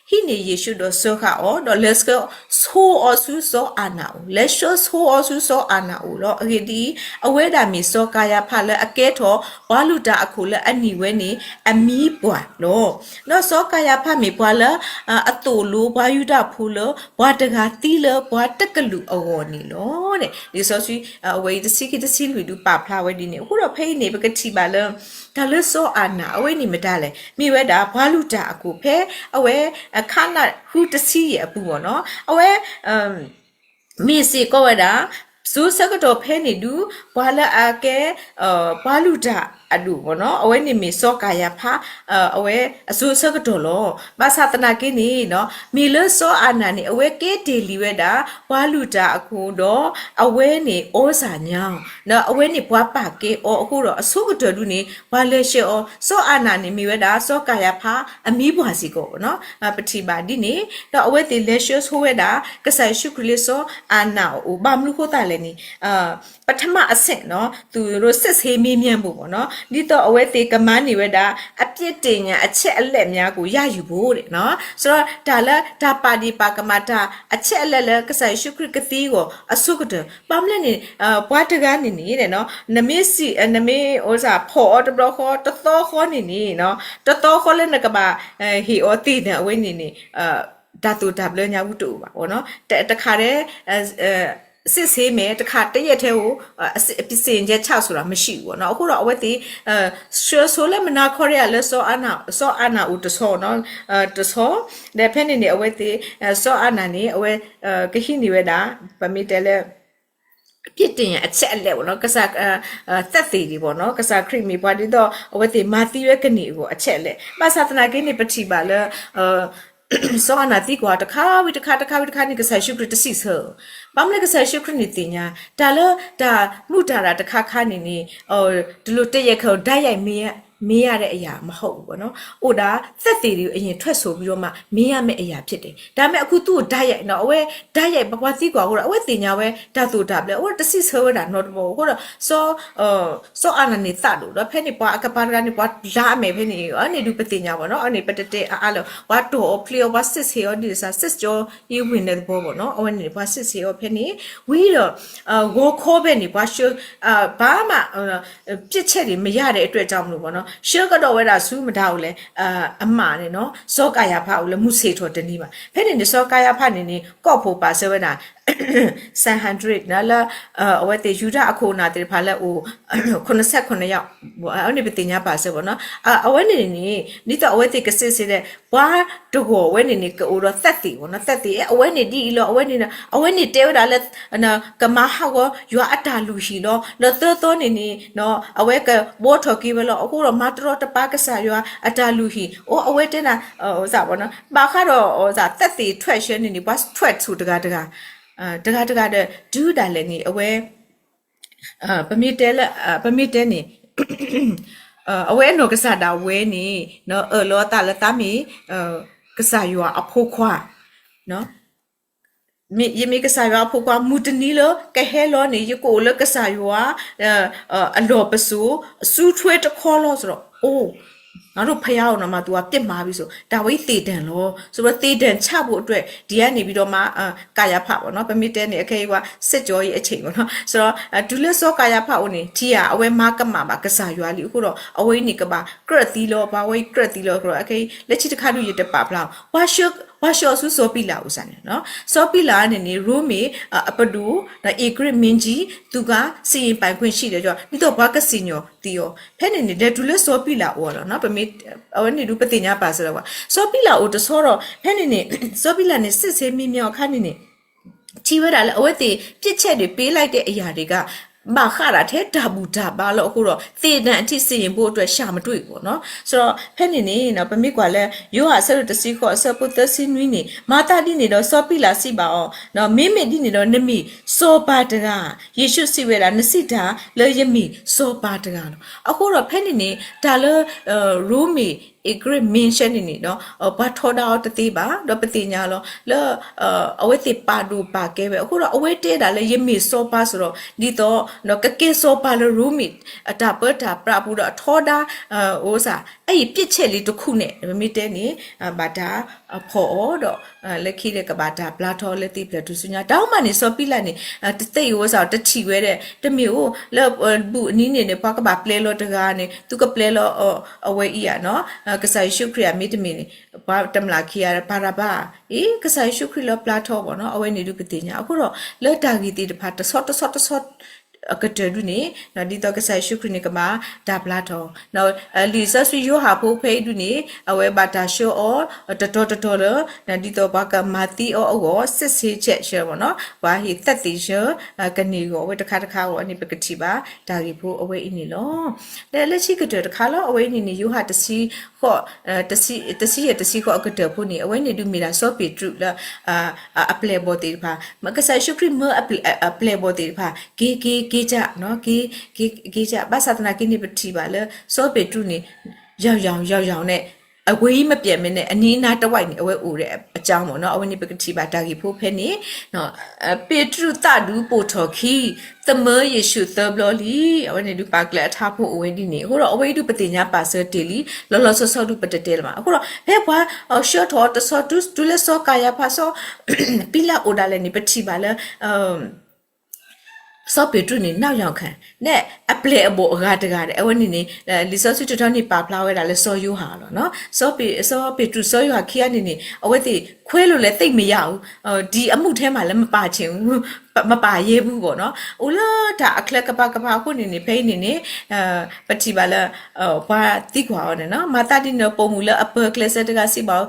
ဟံးန့ၢ်ယ့ၣ်ၡူးဒီးစၢဃာ်အီၤ, ဒီးလဲၤဆှၢဆိအီၤဆူစီၤအၤနးအအိၣ်, လဲၤဆှၢဆိအီၤဆူစီၤအၤနးအအိၣ်လီၤ. အဂ့ၢ်ဒ်အံၤ, အဝဲဒၣ်မ့ၢ်စီၤကၤယၤဖးလၢအကဲထီၣ် ပှၤလုၢ်တၢ်အခိၣ်လၢအနံၣ်ဝဲန့ၣ် အမံပှၢ်လီၤ. ဒီးစီၤကၤယၤဖးမ့ၢ်ပှၤလၢ အသိၣ်လိပှၤယူဒၤဖိလၢ ပှၤတဂၤသံလၢပှၤတကလုာ်အဂီၢ်န့ၣ်လီၤ. လံာ်စီဆှံ အဝဲအံၤတဆံခံတဆံလွံၢ်ဒုးပာ်ဖျါဝဲဒ်န့ၣ်, အဃိဒီးဖဲအံၤန့ၣ် ပကထံၣ်ဘၣ်လၢ တၢ်လၢစီၤအၤနး အဝဲန့ၣ်မတၤလဲၣ်, မ့ၢ်ဝဲဒၣ်ပှၤလုၢ်တၢ်အခိၣ်ဖဲ အဝဲ ခးနၢ်ဟူတဆံယဲၢ်အပူၤမ့ၢ်နီၤ, အဝဲ မ့ၢ်စ့ၢ်ကီးဝဲဒၣ် စိၤဆၢကတီၢ်ဖဲန့ၣ်ဒုး ပှၤလၢအကဲ ပှၤလုၢ်တၢ်အဒိၣ်မ့ၢ်နီၤ, အဝဲန့ၣ်မ့ၢ်စီၤကၤယၤဖး အဝဲအစိၤဆၢကတီၢ်လီၤ. ဘၣ်ဆၣ်သနာ်က့န့ၣ် မ့ၢ်လၢစီၤအၤနးန့ၣ် အဝဲကဲတ့ၢ်လံဝဲဒၣ် ပှၤလုၢ်တၢ်အခိၣ်ဒီး အဝဲန့ၣ် အီစၢ်ညါအီၤ ဒီးအဝဲန့ၣ်ပှၤပာ်ကဲအီၤအဃိဒီး အဆိကတၢၢ်ဒုးန့ၣ် ပှၤလဲၤဆှၢအီၤ, စီၤအၤနးန့ၣ်မ့ၢ်ဝဲဒၣ် စီၤကၤယၤဖးအမံပှၢ်စ့ၢ်ကီးနီၤ, ပထံၣ်ဘၣ်ဒ်န့ၣ်, ဒီးအဝဲသ့ၣ်လဲၤဆှၢဆိဝဲဒၣ် ကစၢ်ယ့ၣ်ၡူးခရံာ်လၢစီၤအၤနးအအိၣ်, ဘၣ်မနုၤဃိသတးလဲၣ်န့ၣ် ပထမအဆင့်နီၤ သူတို့စစ်ဆေးမေးမြန်းဖို့ပေါ့နော်, ဒ်သိးအဝဲသ့ၣ်ကမၤန့ၢ်ဝဲဒၣ် အပြစ်တင်ရန်အချက်အလက်များကို ရယူဖို့တဲ့နော်, ဆိုတော့ တၢ်လၢတၢ်ပာ်ဒ့ၣ်ပာ်ကမၣ်တၢ် အချက်အလက်လၢကစၢ်ယ့ၣ်ၡူးခရံာ်ကသံအဂီၢ်အဆိကတၢၢ်, ဘၣ်မနုၤလဲၣ်န့ၣ် ပှၤတဂၤန့ၣ်န့ၣ် နမ့ၢ်စံး နမ့ၢ်အိၣ်စ့ၢ် ဖီၣ်အီၤတဘျီဃီ တသီဃီန့ၣ်န့ၣ် တသီဃီလၢနကဘၣ် ဟ့ၣ်အီၤသ့ၣ်န့ၣ် အဝဲန့ၣ်န့ၣ် တၢ်သိၣ်တၢ်ဘျၢညါဝူတအိၣ်ဘၣ်ပေါ့နော်, တခါတည်း စစ်ဆေးမယ်, တခါတရက်ထဲကို အစ ပြင်ဆင်ချက်ချဆိုတာမရှိဘူးပေါ့နော်, အဃိဒီးအဝဲသ့ၣ် ဆှၢဆိလၢမနၤခီရံယၤလၢ စီၤအၤနးအိၣ်တဆီ, ဒီးဖဲန့ၣ်န့ၣ် အဝဲသ့ၣ် စီၤအၤနးန့ၣ် အဝဲ ကဟံးန့ၢ်ဝဲဒၣ် ပမ့ၢ်တဲလၢ ပြစ်တင်ရန်အချက်အလက်ပေါ့နော်, ကစၢ် သက်သေတွေပေါ့နော်, ကစၢ်ခရံာ်မ့ၢ်ပှၤဒ်သိး အဝဲသ့ၣ်မၤသံဝဲကန့ၢ်အဂီၢ်အချက်အလက်, ဘၣ်ဆၣ်သနာ်က့န့ၣ် ပထံၣ်ဘၣ်လၢ စီၤအၤနးသံကွၢ်တခါဝံၤတခါ တခါဝံၤတခါန့ၣ် ကစၢ်ယ့ၣ်ၡူးခရံာ်တစံးဆၢ, ဘၣ်မနုၤလဲၣ် ကစၢ်ယ့ၣ်ၡူးခရံာ်န့ၣ်သ့ၣ်ညါ တၢ်လၢတၢ်မုၢ်တၢ်ရၣ်တခါခါန့ၣ်န့ၣ် ဒီးလၢတယဲၢ်ခဲ တိုက်ရိုက်မေးရတဲ့အရာမဟုတ်ဘူးပေါ့နော်, အိၣ်ဒၣ် သက်သေတွေကို အရင်ထွက်ဆိုပြီးတော့မှ မေးရမယ့်အရာဖြစ်တယ်, ဒါပေမဲ့ အခုသူ့ကို တိုက်ရိုက်နော်, အဝဲ တိုက်ရိုက် ပှၤသံကွၢ်အဃိဒီး အဝဲသ့ၣ်ညါဝဲ တၢ်သိၣ်တၢ်ဘျၢ အဝဲတစံးဆၢဝဲဒၣ်နီတဘျီ အဃိဒီး စီၤအၤနးန့ၣ်သးဒိၣ်ဒီး ဖဲန့ၣ်ပှၤအကပၤတဂၤန့ၣ် ပှၤလၢအမဲာ်ဖဲန့ၣ် အန့ၣ်ဒုးပသ့ၣ်ညါပေါ့နော်, အန့ၣ်ပတတဲအါအါလၢၤ, ပှၤတီၢ်အီၤဖျ့အီၤ ပှၤစစ်ဆေးအီၤဒ်စး စစ်ကြောရေးဝင်တဲ့သဘောပေါ့နော်, အဝဲန့ၣ် ပှၤစစ်ဆေးအီၤဖဲန့ၣ် ဝံၤဒီး ဂီၤခီဖဲန့ၣ် ပှၤဆှၢ ဘာမှ ပစ်ချက်တွေမရတဲ့အတွက်ကြောင့်မလို့ပေါ့နော်, ဆှၢကဒီးဝဲဒၣ်ဆူမတၤအိၣ်လဲၣ်, အမးန့ၣ်နော်, စီၤကၤယၤဖးအိၣ်လၢမုၢ်ဆ့ၣ်ထီၣ်တနံၤဘၣ်, ဖဲန့ၣ်န့ၣ် စီၤကၤယၤဖးန့ၣ်န့ၣ် ကိၣ်ဖိးပာ်စၢၤဝဲဒၣ် စဲၣ်ဟၣ်ဒြံး လၢ အဝဲသ့ၣ်ယူဒၤအခိၣ်အနၢ်သ့ၣ်တဖၣ်လၢအိၣ် ခုနစ်ဆယ့်ခုနစ်ယောက် အဝဲန့ၣ်ပသ့ၣ်ညါပာ်စၢၤပေါ့နော်, အဝဲန့ၣ်န့ၣ် ဒ်သိးအဝဲသ့ၣ်ကစစ်ဆေး ပှၤတဂီၤဝဲန့ၣ်န့ၣ် ကအိၣ်ဒီးသက်သေပေါ့နော်, သက်သေ အဝဲန့ၣ်ဒ်အံၤလီၤ, အဝဲန့ၣ် အဝဲန့ၣ်တဲဝဲဒၣ်လၢ ကမၤဟးဂီၤယွၤအတၢ်လုၢ်ဟံၣ်လီၤ, ဒီးသၢသီန့ၣ်န့ၣ် အဝဲကဘှီထီၣ်က့ၤဝဲလီၤ, အဃိဒီးမၤတရီတပါကစၢ်ယွၤအတၢ်လုၢ်ဟံၣ်, အိၣ် အဝဲတဲဒၣ် ဘၣ်ဃးဒီး သက်သေထွက်ဆိုန့ၣ်န့ၣ် ပှၤထွက်ဆိုတဂၤတဂၤ တဂၤတဂၤဒီး တုၤဒၣ်လဲာ်န့ၣ် အဝဲ ပမ့ၢ်တဲလၢ ပမ့ၢ်တဲန့ၣ် အဝဲအနီၢ်ကစၢ်ဒၣ်ဝဲန့ၣ် အၢၣ်လီၤအသးလၢသးမ့ၢ် ကစၢ်ယွၤအဖိခွါ ယမ့ၢ်ကစၢ်ယွၤအဖိခွါ မုၢ်တနံၤလၢကဟဲလီၤန့ၣ် ယကအိၣ်လၢကစၢ်ယွၤ အလီၢ်ပစိာ် စုထွဲတခီလီၤ ဆိုတော့ ငါတို့ဘုရားကို မသူကပြစ်မှားပြီဆို ဒါဝိသေတံလီၤ ဆိုတော့ သေတံချဖို့အတွက် ဒီကနေပြီးတော့မှ ကာယဖပေါ့နော် ပမ့ၢ်တဲန့ၣ် အခဲအံၤဝါ စစ်ကြောရေးအချိန်ပေါ့နော် ဆိုတော့ တုၤလၢစီၤကၤယၤဖးအိၣ်န့ၣ် ထံၣ်ဧါ အဝဲမၤကမၣ်ဘၣ်ကစၢ်ယွၤလံအဃိဒီး အဝဲအံၤန့ၣ်ကဘၣ်ကြၢးသံလီၤ ပှၤဝဲအံၤကြၢးသံလီၤအဃိဒီး အခဲအံၤ လၢခံတခါဒုးယတပာ်ဖျါအီၤ ပှၤဆှၢအီၤဆူစီၤပံလးအအိၣ်စ့ၢ်န့ၣ် စီၤပံလးန့ၣ်န့ၣ် ရိမ့ၤအပဒိၣ် ဧကရံၣ်မင်းကြီး သူက စီရင်ပိုင်ခွင့်ရှိတယ် ဒ်သိးပှၤကစံၣ်ညီၣ်သံအီၤ ဖဲန့ၣ်န့ၣ် လဲၤတုၤလၢစီၤပံလးအအိၣ်လီၤ အဝဲန့ၣ်ဒုးပသ့ၣ်ညါပာ်စၢၤလီၤပှၤ စီၤပံလးအိၣ်တဆီဒီး ဖဲန့ၣ်န့ၣ် စီၤပံလးန့ၣ် စစ်ဆေးမေးမြန်းအခါန့ၣ်န့ၣ် ထံၣ်ဝဲဒၣ်လၢအဝဲသ့ၣ် ပစ်ချက်တွေပေးလိုက်တဲ့အရာတွေက ဘၣ်ဃးဒၣ်ထဲတၢ်ဘူၣ်တၢ်ဘါလီၤအဃိဒီး သေဒဏ်အထိစီရင်ဖို့အတွက် ရှာမတွေ့ဘူးပေါ့နော် ဆိုတော့ ဖဲန့ၣ်န့ၣ် ပမ့ၢ်ကွၢ်လၢ ယိၤဟၣ်အဆၢဒိၣ်တဆံဃိး အဆၢဖိသၢဆံနွံန့ၣ် မၤသးဒ်န့ၣ်ဒီး စီၤပံလးစံးဘၣ်အီၤ မ့မ့ၢ်ဒ်န့ၣ်ဒီး နမ့ၢ်စီၤပၤတဂၤ ယ့ၣ်ၡူးစံးဝဲဒၣ် နစံးတၢ်လၢယမ့ၢ်စီၤပၤတဂၤလီၤ အဃိဒီးဖဲန့ၣ်န့ၣ် တၢ်လၢ ရိမ့ၤ ဧကရံၣ်မင်းကြီးန့ၣ်န့ၣ် ပှၤထီဒါအီၤတသ့ဘၣ် ဒီးပသ့ၣ်ညါလီၤ လၢ အဝဲသ့ၣ်ပာ်ဒိၣ်ပာ်ကဲဝဲ အဃိဒီးအဝဲတဲဒၣ်လၢယမ့ၢ်စီၤပၤစ့ၢ်ဒီး ဒ်သိး ကကဲစီၤပၤလၢရိမ့ၤ အတၢ်ပၢတၢ်ပြးအပူၤဒီးအထီဒါ အိၣ်စ့ၢ် အအံၤပစ်ချက်လံတခုန့ၣ် ပမ့ၢ်တဲန့ၣ် ဘၣ်တၢ်ဖီၣ်အီၤဒီး လၢခံဒီးကဘၣ်တၢ်ပျၢထီလၢသ့ၣ်ဖျၢၣ်ထူၣ်စုညါ တၢ်အိၣ်မးန့ၣ် စီၤပံလးန့ၣ် တသ့ၣ်အံၤအိၣ်စ့ၢ် တထံၣ်ဝဲဒၣ် တမ့ၢ်အိၣ်လၢ ဘူၣ်အနံၤန့ၣ်န့ၣ် ပှၤကဘၣ်ပျဲလီၤတဂၤန့ၣ် သုကပျဲလီၤအဝဲအံၤဧါနီၤ ကစၢ်ယ့ၣ်ၡူးခရံာ်ဧါ မ့တမ့ၢ်န့ၣ် ပှၤတမျၢ်ခံဂၤ ဘၤရဘၤ အံၤ ကစၢ်ယ့ၣ်ၡူးခရံာ်လၢပျၢထီဘၣ်နီၤ အဝဲန့ၣ်ဒုးပသ့ၣ်ညါ အဃိဒီး လၢတၢ်ဂ့ၢ်သ့ၣ်တဖၣ် တဆီတဆီတဆီ အကတၢၢ်ဒုးန့ၣ် ဒ်သိးကစၢ်ယ့ၣ်ၡူးခရံာ်န့ၣ် ကဘၣ်တၢ်ပျၢထီ လံာ်စီဆှံယိၤဟၣ်ဖိဖဲအံၤဒုးန့ၣ် အဝဲဘၣ်တၢ်ဆှၢအီၤ တတီၤတတီၤလၢ ဒ်သိးပှၤကမၤသံအီၤအဂီၢ် စစ်ဆေးချက်ဆှၢမ့ၢ်နီၤ ပှၤဟ့ၣ်သက်သေဆှၢ ကန့ၢ်အဂီၢ် အဝဲတခါတခါအဂီၢ်န့ၣ် ပကထံၣ်ဘၣ်တၢ်ဂ့ၢ်ဖိအဝဲအံၤန့ၣ်လီၤ. လၢလၢခံကတၢၢ်တခါလီၤ အဝဲအံၤန့ၣ်န့ၣ် ယိၤဟၣ်တဆံဃိး တဆံယဲၢ်တဆံဃိးအကတၢၢ်ဖိန့ၣ် အဝဲန့ၣ်ဒုးမ့ၢ်ဒၣ်စီၤပ့းတရူးလၢ အပျဲၢ်အဘီၣ်သ့ၣ်တဖၣ် ကစၢ်ယ့ၣ်ၡူးခရံာ်မၢအပျဲၢ်အဘီၣ်သ့ၣ်တဖၣ် က့ၤ က့ၤ က့ၤကၢ် က့ၤ က့ၤကၢ် ဘၣ်ဆၣ်သနာ်က့န့ၣ် ပထံၣ်ဘၣ်လၢ စီၤပ့းတရူးန့ၣ် ယီၤယီၤ ယီၤယီၤန့ၣ် အဝဲအံၤမ့ၢ်ပျဲၢ်မ့ၢ်န့ၣ် အနံၤအနၤတဝဲန့ၣ် အဝဲအိၣ်ဒီးအကၠီမ့ၢ်နီၤ အဝဲန့ၣ်ပကထံၣ်ဘၣ်တၢ်ဂ့ၢ်ဖိဖဲန့ၣ် ပေတရုသတ္တု ပို့ထီၣ်ခံ သမၢယ့ၣ်ၡူးသၢဘျီလံ အဝဲန့ၣ်ဒုးပာ်ကျဲအထါဖိအိၣ်ဝဲဒ်န့ၣ် အဃိဒီးအဝဲအံၤဒုးပသ့ၣ်ညါပာ်စၢၤတ့ၢ်လံ လီၤလီၤဆီဆီဒုးပတတဲလၢၤဘၣ် အဃိဒီး ဖဲပှၤဆှၢထီၣ်တဆီတုၤလၢစီၤကၤယၤဖး စီၤ ပံလးအိၣ်ဒၣ်လဲာ်န့ၣ် ပထံၣ်ဘၣ်လၢ စီၤပ့းတရူးန့ၣ် နောက်ယောက်ခံ န့ၣ် အပျဲၢ်အဘီၣ်အဂၤတဂၤဒီး အဝဲန့ၣ်န့ၣ် လံာ်စီဆှံတတီၤန့ၣ် ပာ်ဖျါဝဲဒၣ်လၢစီၤယိၤဟၣ်လီၤ. စီၤပ့းတရူးစီၤယိၤဟၣ်ခံဂၤန့ၣ်န့ၣ် အဝဲသ့ၣ်ခွဲးလိာ်လဲၣ် သိပ်မယၤဘူး ဒီအမှုထဲမှာလည်း မပါချင်ဘူး မပါရဲဘူးပေါ့နော် အိၣ်လၢတၢ်အချၢကပၤကပၤအဃိန့ၣ်န့ၣ် ဖဲအံၤန့ၣ်န့ၣ် ပထံၣ်ဘၣ်လၢ ပှၤသံကွၢ်အီၤန့ၣ်နီၤ မၤသးဒ်န့ၣ်ဒီး ပိာ်မုၣ်လၢအပၢၤကျဲးစၢးတဂၤစံးဘၣ်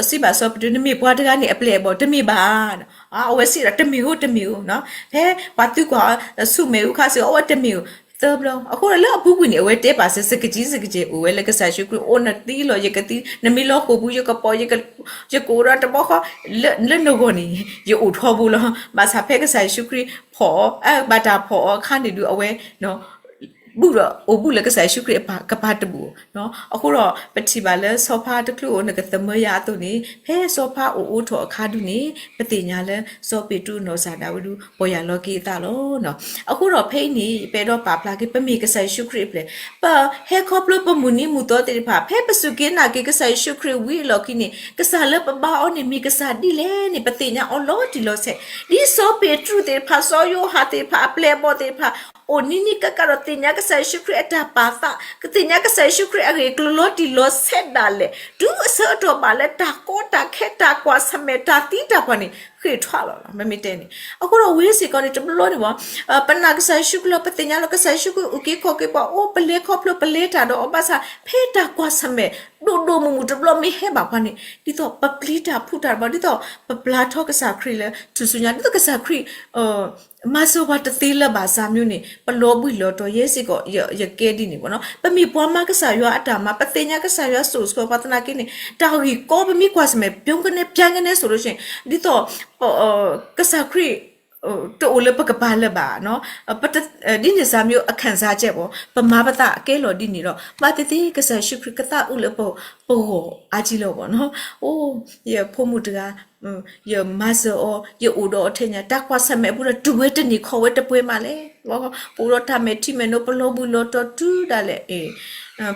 စံးဘၣ်စီၤပ့းတရူး နမ့ၢ်ပှၤတဂၤန့ၣ် အပျဲၢ်အဘီၣ်တမ့ၢ်ဘၣ် အဝဲစံးဒီး တမ့ၢ်ဧိၤ တမ့ၢ်ဧိၤနီၤ ဖဲပှၤသံကွၢ်အီၤ ဆူၣ်မဲာ်အူခါစ့ၢ်ကီး အဝဲတမ့ၢ်ဧိၤ သၢဘျီ အဃိဒီးလၢအပူၤကွံာ်န့ၣ် အဝဲတဲပာ်စၢၤ စကကံစကကဲ အိၣ်ဝဲလၢကစၢ်ယ့ၣ်ၡူးခရံာ် အိၣ်နသံလီၤ ယကသံ နမ့ၢ်လီၤဃိာ်ပူၤ ယကပိာ် ယကအိၣ်ဒီးတဘျီဃီ လၢနဂီၢ်န့ၣ် ယအိၣ်ထီဘိလီၤ ဘၣ်ဆၣ်ဖဲကစၢ်ယ့ၣ်ၡူးခရံာ်ဖီၣ်အီၤ ဘၣ်တၢ်ဖီၣ်အီၤအခါန့ၣ်ဒုး အဝဲ ဘူးဒီးအိၣ်ဘူးလၢကစၢ်ယ့ၣ်ၡူးခရံာ်အကပၤတဘူၣ် အဃိဒီး ပထံၣ်ဘၣ်လၢစီၤဖါတချုးအိၣ် နကသမၢယၤအသိးန့ၣ် ဖဲစီၤဖါအိၣ်အိးထီၣ်အခါဒုးန့ၣ် ပသ့ၣ်ညါလၢစီၤပ့းတရူးနီၢ်စၢ်ဒၣ်ဝဲဒုး ပီၢ်ယၢ်လီၤက့ၤအသးလီၤ. အဃိဒီးဖဲအံၤန့ၣ် ပအဲၣ်ဒိးပာ်ဖျါက့ၤ ပမ့ၢ်ကစၢ်ယ့ၣ်ၡူးခရံာ်အပျဲၢ် ပဟဲခီဖျိပမုၢ်နံၤမုၢ်သီသ့ၣ်တဖၣ် ဖဲပစူၢ်က့ၤနာ်က့ၤကစၢ်ယ့ၣ်ၡူးခရံာ်ဝံၤအလီၢ်ခံန့ၣ် ကစၢ်လၢပဘါအီၤန့ၣ်မ့ၢ်ကစၢ်ဒ်လဲၣ်န့ၣ် ပသ့ၣ်ညါအီၤလီၤတံၢ်လီၤဆဲး ဒ်စီၤပ့းတရူးသ့ၣ်တဖၣ် စီၤယိၤဟၣ်သ့ၣ်တဖၣ် အပျဲၢ်အဘီၣ်သ့ၣ်တဖၣ် အိၣ်နံၤနံၤကကးဒီးသ့ၣ်ညါကစၢ်ယ့ၣ်ၡူးခရံာ်အတၢ်ပာ်သး ကသ့ၣ်ညါကစၢ်ယ့ၣ်ၡူးခရံာ်အဂ့ၢ်ကျိၤလီၤတံၢ်လီၤဆဲးဒၣ်လဲာ် တုၤအဆၢကတီၢ်ဘၣ်လၢတၢ်ကီတၢ်ခဲတၢ်ကွၢ်ဆၢၣ်မဲာ်တၢ်သံတၢ်ပှၢ်န့ၣ် ဃ့ၢ်ထွါလီၤလီၤ မ့မ့ၢ်တဲန့ၣ် အဃိဒီးဝဲစ့ၢ်ကီးန့ၣ် တဘျီန့ၣ်ဘၣ် ပနာ်ကစၢ်ယ့ၣ်ၡူးခရံာ်လီၤ ပသ့ၣ်ညါလီၤ ကစၢ်ယ့ၣ်ၡူးခရံာ်အုၣ်က့ၤခီၣ်က့ၤပှၤ အိၣ်ပလဲၤခီဖျိပလဲၤတၢ်ဒီးအီၤဘၣ်ဆၣ် ဖဲတၢ်ကွၢ်ဆၢၣ်မဲာ် ဒိၣ်ဒိၣ်မုၢ်မုၢ်တဘျီမ့ၢ်ဟဲဘၣ်ပှၤန့ၣ် ဒ်သိးပပျံၤတၢ်ဖုးတၢ်တဘျီ ဒ်သိးပပျၢ်ထီကစၢ်ခရံာ်လၢထူၣ်စုညါ ဒ်သိးကစၢ်ခရံာ် မၤစၢၤပှၤတသ့လၢၤဘၣ်ဆၣ်မ့ၢ်န့ၣ် ပလီၤဘှံးလီၤတီၤ ယဲစ့ၢ်ကီး ယကဲဒ်န့ၣ်ဘၣ်နီၤ ပမ့ၢ်ပှၤမၤကစၢ်ယွၤအတၢ်မၤ ပသ့ၣ်ညါကစၢ်ယွၤစိၤဆှၢပှၤသနာ်က့န့ၣ် တၢ်ဂ့ၢ်ကီပမ့ၢ်ကွၢ်ဆၢၣ်မဲာ် ပြုံးကနဲ ပြောင်းကနဲ ဆိုလို့ရှိရင် ဒ်သိး ကစၢ်ခရံာ် တအိၣ်လၢပကပၤလၢၤဘၣ်နီၤ. ဒ်န့ၣ်စၢ်မ့ၢ်အိၣ်အခၢၣ်စးကဲးဘၣ် ပမၤပသးကဲလီၤဒ်န့ၣ်ဒီး ဘၣ်သ့ၣ်သ့ၣ် ကစၢ်ယ့ၣ်ၡူးခရံာ်ကသးအိၣ်လၢပဂီၢ် အါကံလီၤဘၣ်နီၤ. အိ ယဖိမုၣ်တဂၤ ယမၤစၢၤအီၤ ယအိၣ်ဒီးအီၤထဲညါ တၢ်ကွၢ်ဆၢၣ်မဲာ်အပူၤဒီး တုၤဝဲတန့ၢ်ခီၣ်ဝဲတပှဲၤမးလဲၣ်. ပအိၣ်ဒီးတၢ်မဲာ်ထံမဲာ်နိ ပလီၤဘှံးလီၤတီၤတုၤဒၣ်လဲာ်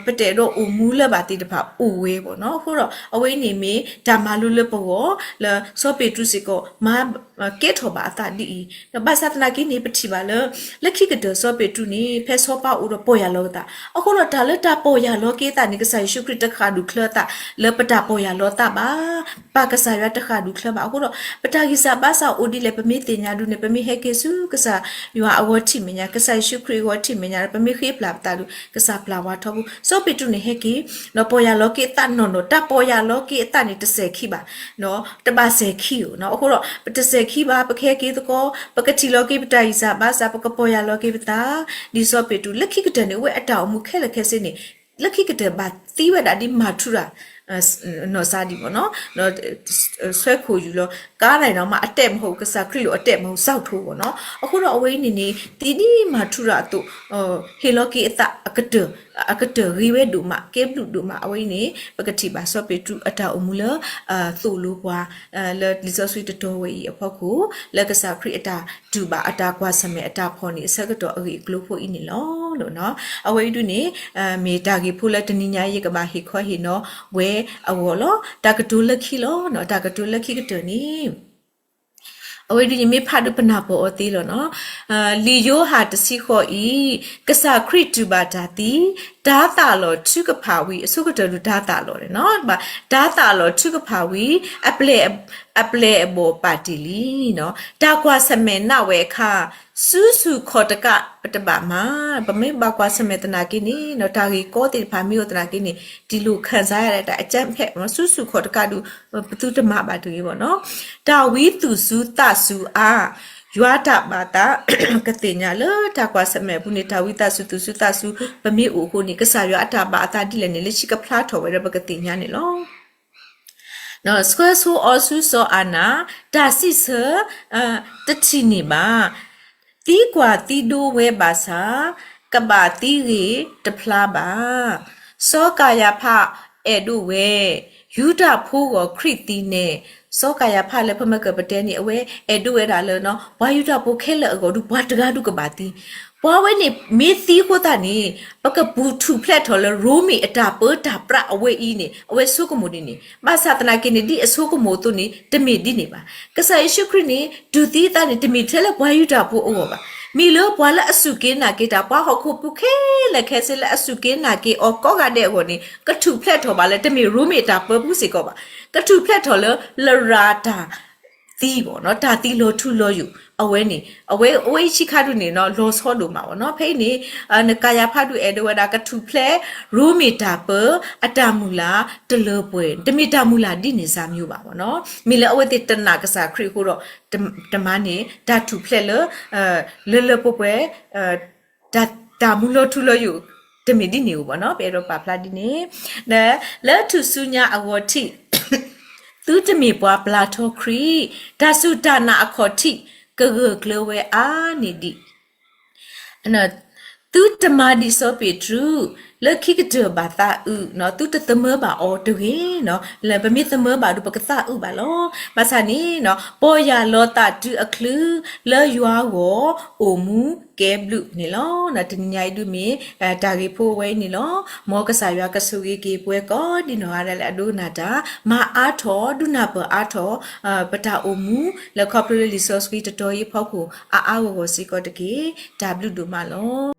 ပတအဲၣ်ဒိးအိၣ်မူလၢၤဘၣ်သ့ၣ်တဖၣ်အိၣ်ဝဲဘၣ်နီၤ. အဃိဒီး အဝဲအံၤန့ၣ်မ့ၢ်တၢ်မၤလိလၢပဂီၢ် လၢစီၤပ့းတရူးစ့ၢ်ကီး မၤကဲထီၣ်ဘၣ်အသးဒ်အံၤ ဒီးဘၣ်ဆၣ်သနာ်က့န့ၣ် ပထံၣ်ဘၣ်လၢ လၢခံကတၢၢ်စီၤပ့းတရူးန့ၣ် ဖဲစီၤပၤအိၣ်ဒီးပီၢ်ယၢ်လီၤကသး အဃိဒီးတၢ်လၢတၢ်ပီၢ်ယၢ်လီၤက့ၤအသးန့ၣ် ကစၢ်ယ့ၣ်ၡူးခရံာ်တဃၣ်ဒူၣ်ချၢအသး လၢပတၢ်ပီၢ်ယၢ်လီၤသးဘၣ်. ပၢ်ကစၢ်ယွၤတဃၣ်ဒူၣ်ချၢဘၣ်. အဃိဒီး ပတၢ်ဂံၢ်စၢ်ဘါစၢ်အိၣ်ဒ်လဲၣ် ပမ့ၢ်သ့ၣ်ညါဒုန့ၣ် ပမ့ၢ်ဟဲက့ၤဆူကစၢ်ယွၤအဂီၢ်ထံၣ်မဲာ်ညါ ကစၢ်ယ့ၣ်ၡူးခရံာ်အဂီၢ်ထံၣ်မဲာ်ညါဒီး ပမ့ၢ်ဃ့ပျၢ်ပသးဒီး ကစၢ်ပျၢ်ဝဲထီဘိ စီၤပ့းတရူးန့ၣ်ဟဲက့ၤ ဒီးပီၢ်ယၢ်လီၤက့ၤအသးနီၢ်နီၢ် တၢ်ပီၢ်ယၢ်လီၤက့ၤအသးန့ၣ် တစဲၤခံဘၣ် တဘၣ်စဲၤခံဧိၤနီၤ. အဃိဒီး ပတစဲၤခံဘၣ် ပကဟဲက့ၤသကိး ပကထံၣ်လီၤက့ၤပတၢ်ဂံၢ်စၢ်ဘါစၢ် ပကပီၢ်ယၢ်လီၤက့ၤပသး ဒ်စီၤပ့းတရူး လၢခံကတၢၢ်န့ၣ် အဝဲအတၢ်အိၣ်မူခဲလၢာ်ခဲဆ့န့ၣ် လၢခံကတၢၢ်ဘၣ်သံဝဲဒၣ်ဒ်မၤထူရၤ နီၢ်စါဒံးဘၣ်နီၤ ဆွဲခိၣ်ယူၢ်လီၤ ကါန့ၣ်နီၤ မၤအတဲာ်မဟိၣ် ကစၢ်ခရံာ်လိာ်အတဲာ်မဟိၣ် စးထီၣ်ဘၣ်နီၤ. အဃိဒီးအဝဲအံၤန့ၣ်န့ၣ် ဒ်ဒ်မၤထူရၤအသိး ဟ့ၣ်လီၤက့ၤအသး အကတၢၢ်ဂ့ၤဝဲဒိၣ်မး ကဲဘျုးဒိၣ်မး အဝဲအံၤန့ၣ် ပကထံၣ်ဘၣ်စီၤပ့းတရူးအတၢ်အိၣ်မူလၢ သိၣ်လိပှၤ လၢလံာ်စီဆှံတတီၤဝဲအံၤအဖီခိၣ် လၢကစၢ်ခရံာ်အတၢ်တူၢ်ဘၣ်အတၢ်ကွၢ်ဆၢၣ်မဲာ်အတၢ်ဖီၣ်န့ၣ် အဆၢကတီၢ်အဂ့ၢ်အကျိၤဖိအံၤန့ၣ်လီၤ. အဝဲအံၤဒုန့ၣ် မ့ၢ်တၢ်ဂ့ၢ်ဖိလၢတနံၤညါယကဘၣ်ဟ့ၣ်ခီဟ့ၣ်နီၤဝဲအဂီၢ်လီၤ. တၢ်ကတိၤလၢခံလီၤ တၢ်ကတိၤလၢခံကတၢၢ်န့ၣ် အဝဲဒ်ယမ့ၢ်ဖးဒုးပနၢ်ပၢၢ်အီၤသ့လီၤနီၤ. လံာ်ယိၤဟၣ်တဆံဃိးအံၤ ကစၢ်ခရံာ်တူၢ်ဘၣ်တၢ်သံ, တၤသၣ်လီၤထုကဖၣ်ဝံၤ အဆိကတၢၢ်ဒုးတၤသၣ်လီၤန့ၣ်နီၤ, တၤသၣ်လီၤထုကဖၣ်ဝံၤ အပျဲၢ်အဘီၣ်ပာ်တ့ၢ်လံနီၤ, တၢ်ကွၢ်ဆၢၣ်မဲာ်နးဝဲအခါ ဆူဆူၣ်ခီၣ်တကး ပတဘၣ်မၤ, ပမ့ၢ်ဘၣ်ကွၢ်ဆၢၣ်မဲာ်သနာ်က့န့ၣ်နီၤ တၢ်ဂ့ၢ်ကီသ့ၣ်တဖၣ်မ့ၢ်အိၣ်သနာ်က့န့ၣ် တံၤလိာ်ခၢၣ်စးယၤလၢတၢ်အကၠၢဖဲ ဆူဆူၣ်ခီၣ်တကးဒုး ပသုတမၤဘၣ်တဂ့ၤဘၣ်နီၤ. တၢ်ဝံသူၣ်စူၤသးစူၤအါ ယွၤတၢ်ဘၣ်သး ကသ့ၣ်ညါလၢတၢ်ကွၢ်ဆၢၣ်မဲာ်အပူၤန့ၣ် တၢ်ဝံသးစူၤသူၣ်စူၤသးစူၤ ပမ့ၢ်အိၣ်အဃိန့ၣ် ကစၢ်ယွၤအတၢ်ဘၣ်အသးဒ်လဲၣ်န့ၣ် လၢခံကဖျါထီၣ်ဝဲဒီးပကသ့ၣ်ညါန့ၣ်လီၤ. ဆှၢဆိအီၤဆူစီၤအၤနၤ, တၢ်စံးဆၢ တထံၣ်န့ၢ်ဘၣ်. သံကွၢ်သံဒိဝဲဘၣ်ဆၣ် ကဘၣ်သံဂ့ၤတဖျါဘၣ်. စီၤကၤယၤဖးအဲၣ်ဒိးဝဲ ယူဒၤဖိဂီၢ်ခရံာ်သံန့ၣ်, စီၤကၤယၤဖးလၢပမ့ၢ်ကပတဲန့ၣ် အဝဲအဲၣ်ဒိးဝဲဒၣ်လၢ ပှၤယူဒၤဖိခဲလၢာ်အဂီၢ်ဒုး ပှၤတဂၤဒုးကဘၣ်သံ, ပှၤဝဲန့ၣ် မ့ၢ်သံအဃိသတးန့ၣ် ပကပူၤထူၣ်ဖျဲးထီၣ်လၢရိမ့ၤအတၢ်ပၢတၢ်ပြးအဝဲအံၤန့ၣ် အဝဲဆိကမိၣ်ဒ်န့ၣ်, ဘၣ်ဆၣ်သနာ်က့န့ၣ် ဒ်အဆိကမိၣ်အသိးန့ၣ် တမ့ၢ်ဒ်န့ၣ်ဘၣ်. ကစၢ်ယ့ၣ်ၡူးခရံာ်န့ၣ် တူၢ်သံအသးန့ၣ် တမ့ၢ်ထဲလၢပှၤယူဒၤဖိအဂီၢ်ဘၣ်. မ့ၢ်လၢပှၤလၢအစူၢ်က့ၤနာ်က့ၤတၢ် ပှၤဟီၣ်ခိၣ်ဖိခဲလၢာ်ခဲဆ့လၢအစူၢ်က့ၤနာ်က့ၤအီၤကိးဂၤဒဲးအဂီၢ်န့ၣ် ကထူၣ်ဖျဲးထီၣ်ဘၣ်လၢတမ့ၢ်ရိမ့ၤအတၢ်ပၢပူၤစ့ၢ်ကီးဘၣ်. ကထူၣ်ဖျဲးထီၣ်လၢလရာ်တၢ်သံဘၣ်နီၤ, တၢ်သံလီၤထူလီၤယိာ် အဝဲန့ၣ် အဝဲ အဝဲအံၤဆံးခါဒုးန့ၣ်နီၤ လီၤဆီဒိၣ်မးဘၣ်နီၤ. ဖဲအံၤန့ၣ် နကၤယၤဖးဒုးအဲၣ်ဒိးဝဲဒၣ် ကထူၣ်ဖျဲး ရိမ့ၤတၢ်ပၢ အတၢ်မုၢ်လၢ်တလၢပှဲၤ, တမ့ၢ်တၢ်မုၢ်လၢ်ဒ်န့ၣ်စၢ်မံၤဘၣ်နီၤ. မ့ၢ်လၢအဝဲသ့ၣ်တနာ်ကစၢ်ခရံာ်အဃိဒီး တမၤန့ၢ် တၢ်ထူၣ်ဖျဲးလၢ လၢလၢပှဲၤပှဲၤ တၢ်မူလီၤထူလီၤယိာ် တမ့ၢ်ဒ်န့ၣ်ဧိၤဘၣ်နီၤ. ပအဲၣ်ဒိးပာ်ဖျါဒ်န့ၣ် လၢထူၣ်စုညါအဂီၤထံး သုတမ့ၢ်ပှၤပျၢ်ထီခရံာ်, တၢ်စူၢ်တၢ်နာ်အခီၣ်ထံး ကဂၢၢ်ကျၢၤဝဲအါန့ၢ်ဒံး သုတမၤဒ်စီၤပ့းတရူး လၢခံကတၢၢ်ဘၣ်သးအုးနီၤ, သုတသမၢဘၣ်အီၤတဂ့ၤနီၤ, လၢပမ့ၢ်သမၢဘၣ်ဒီး ပကသးအုးဘၣ်လီၤ. ဘၣ်ဆၣ်န့ၣ်နီၤ ပီၢ်ယၢ်လီၤသးတုၤအချုး လၢယွၤဂီၢ်အိၣ်မူကဲဘျုးန့ၣ်လီၤ. တနံၤညါအံၤဒုးမ့ၢ် တၢ်ဂ့ၢ်ဖိအဝဲအံၤန့ၣ်လီၤ. မ်ကစၢ်ယွၤကဆိၣ်ဂ့ၤက့ၤပှၤကိးဒ်နီၢ်ဂၤဒဲးလၢအဒိကနၣ်တၢ် မၤအါထီၣ် ဒုးနၢ်ပၢၢ်အါထီၣ် ပတၢ်အိၣ်မူ လၢခီဖျိလၢလံာ်စီဆှံတတီၤအံၤအဖီခိၣ် အါအါဂီၢ်ဂီၢ်စ့ၢ်ကီးတက့ၢ်. တၢ်ဘျုးဒိၣ်မးလီၤ.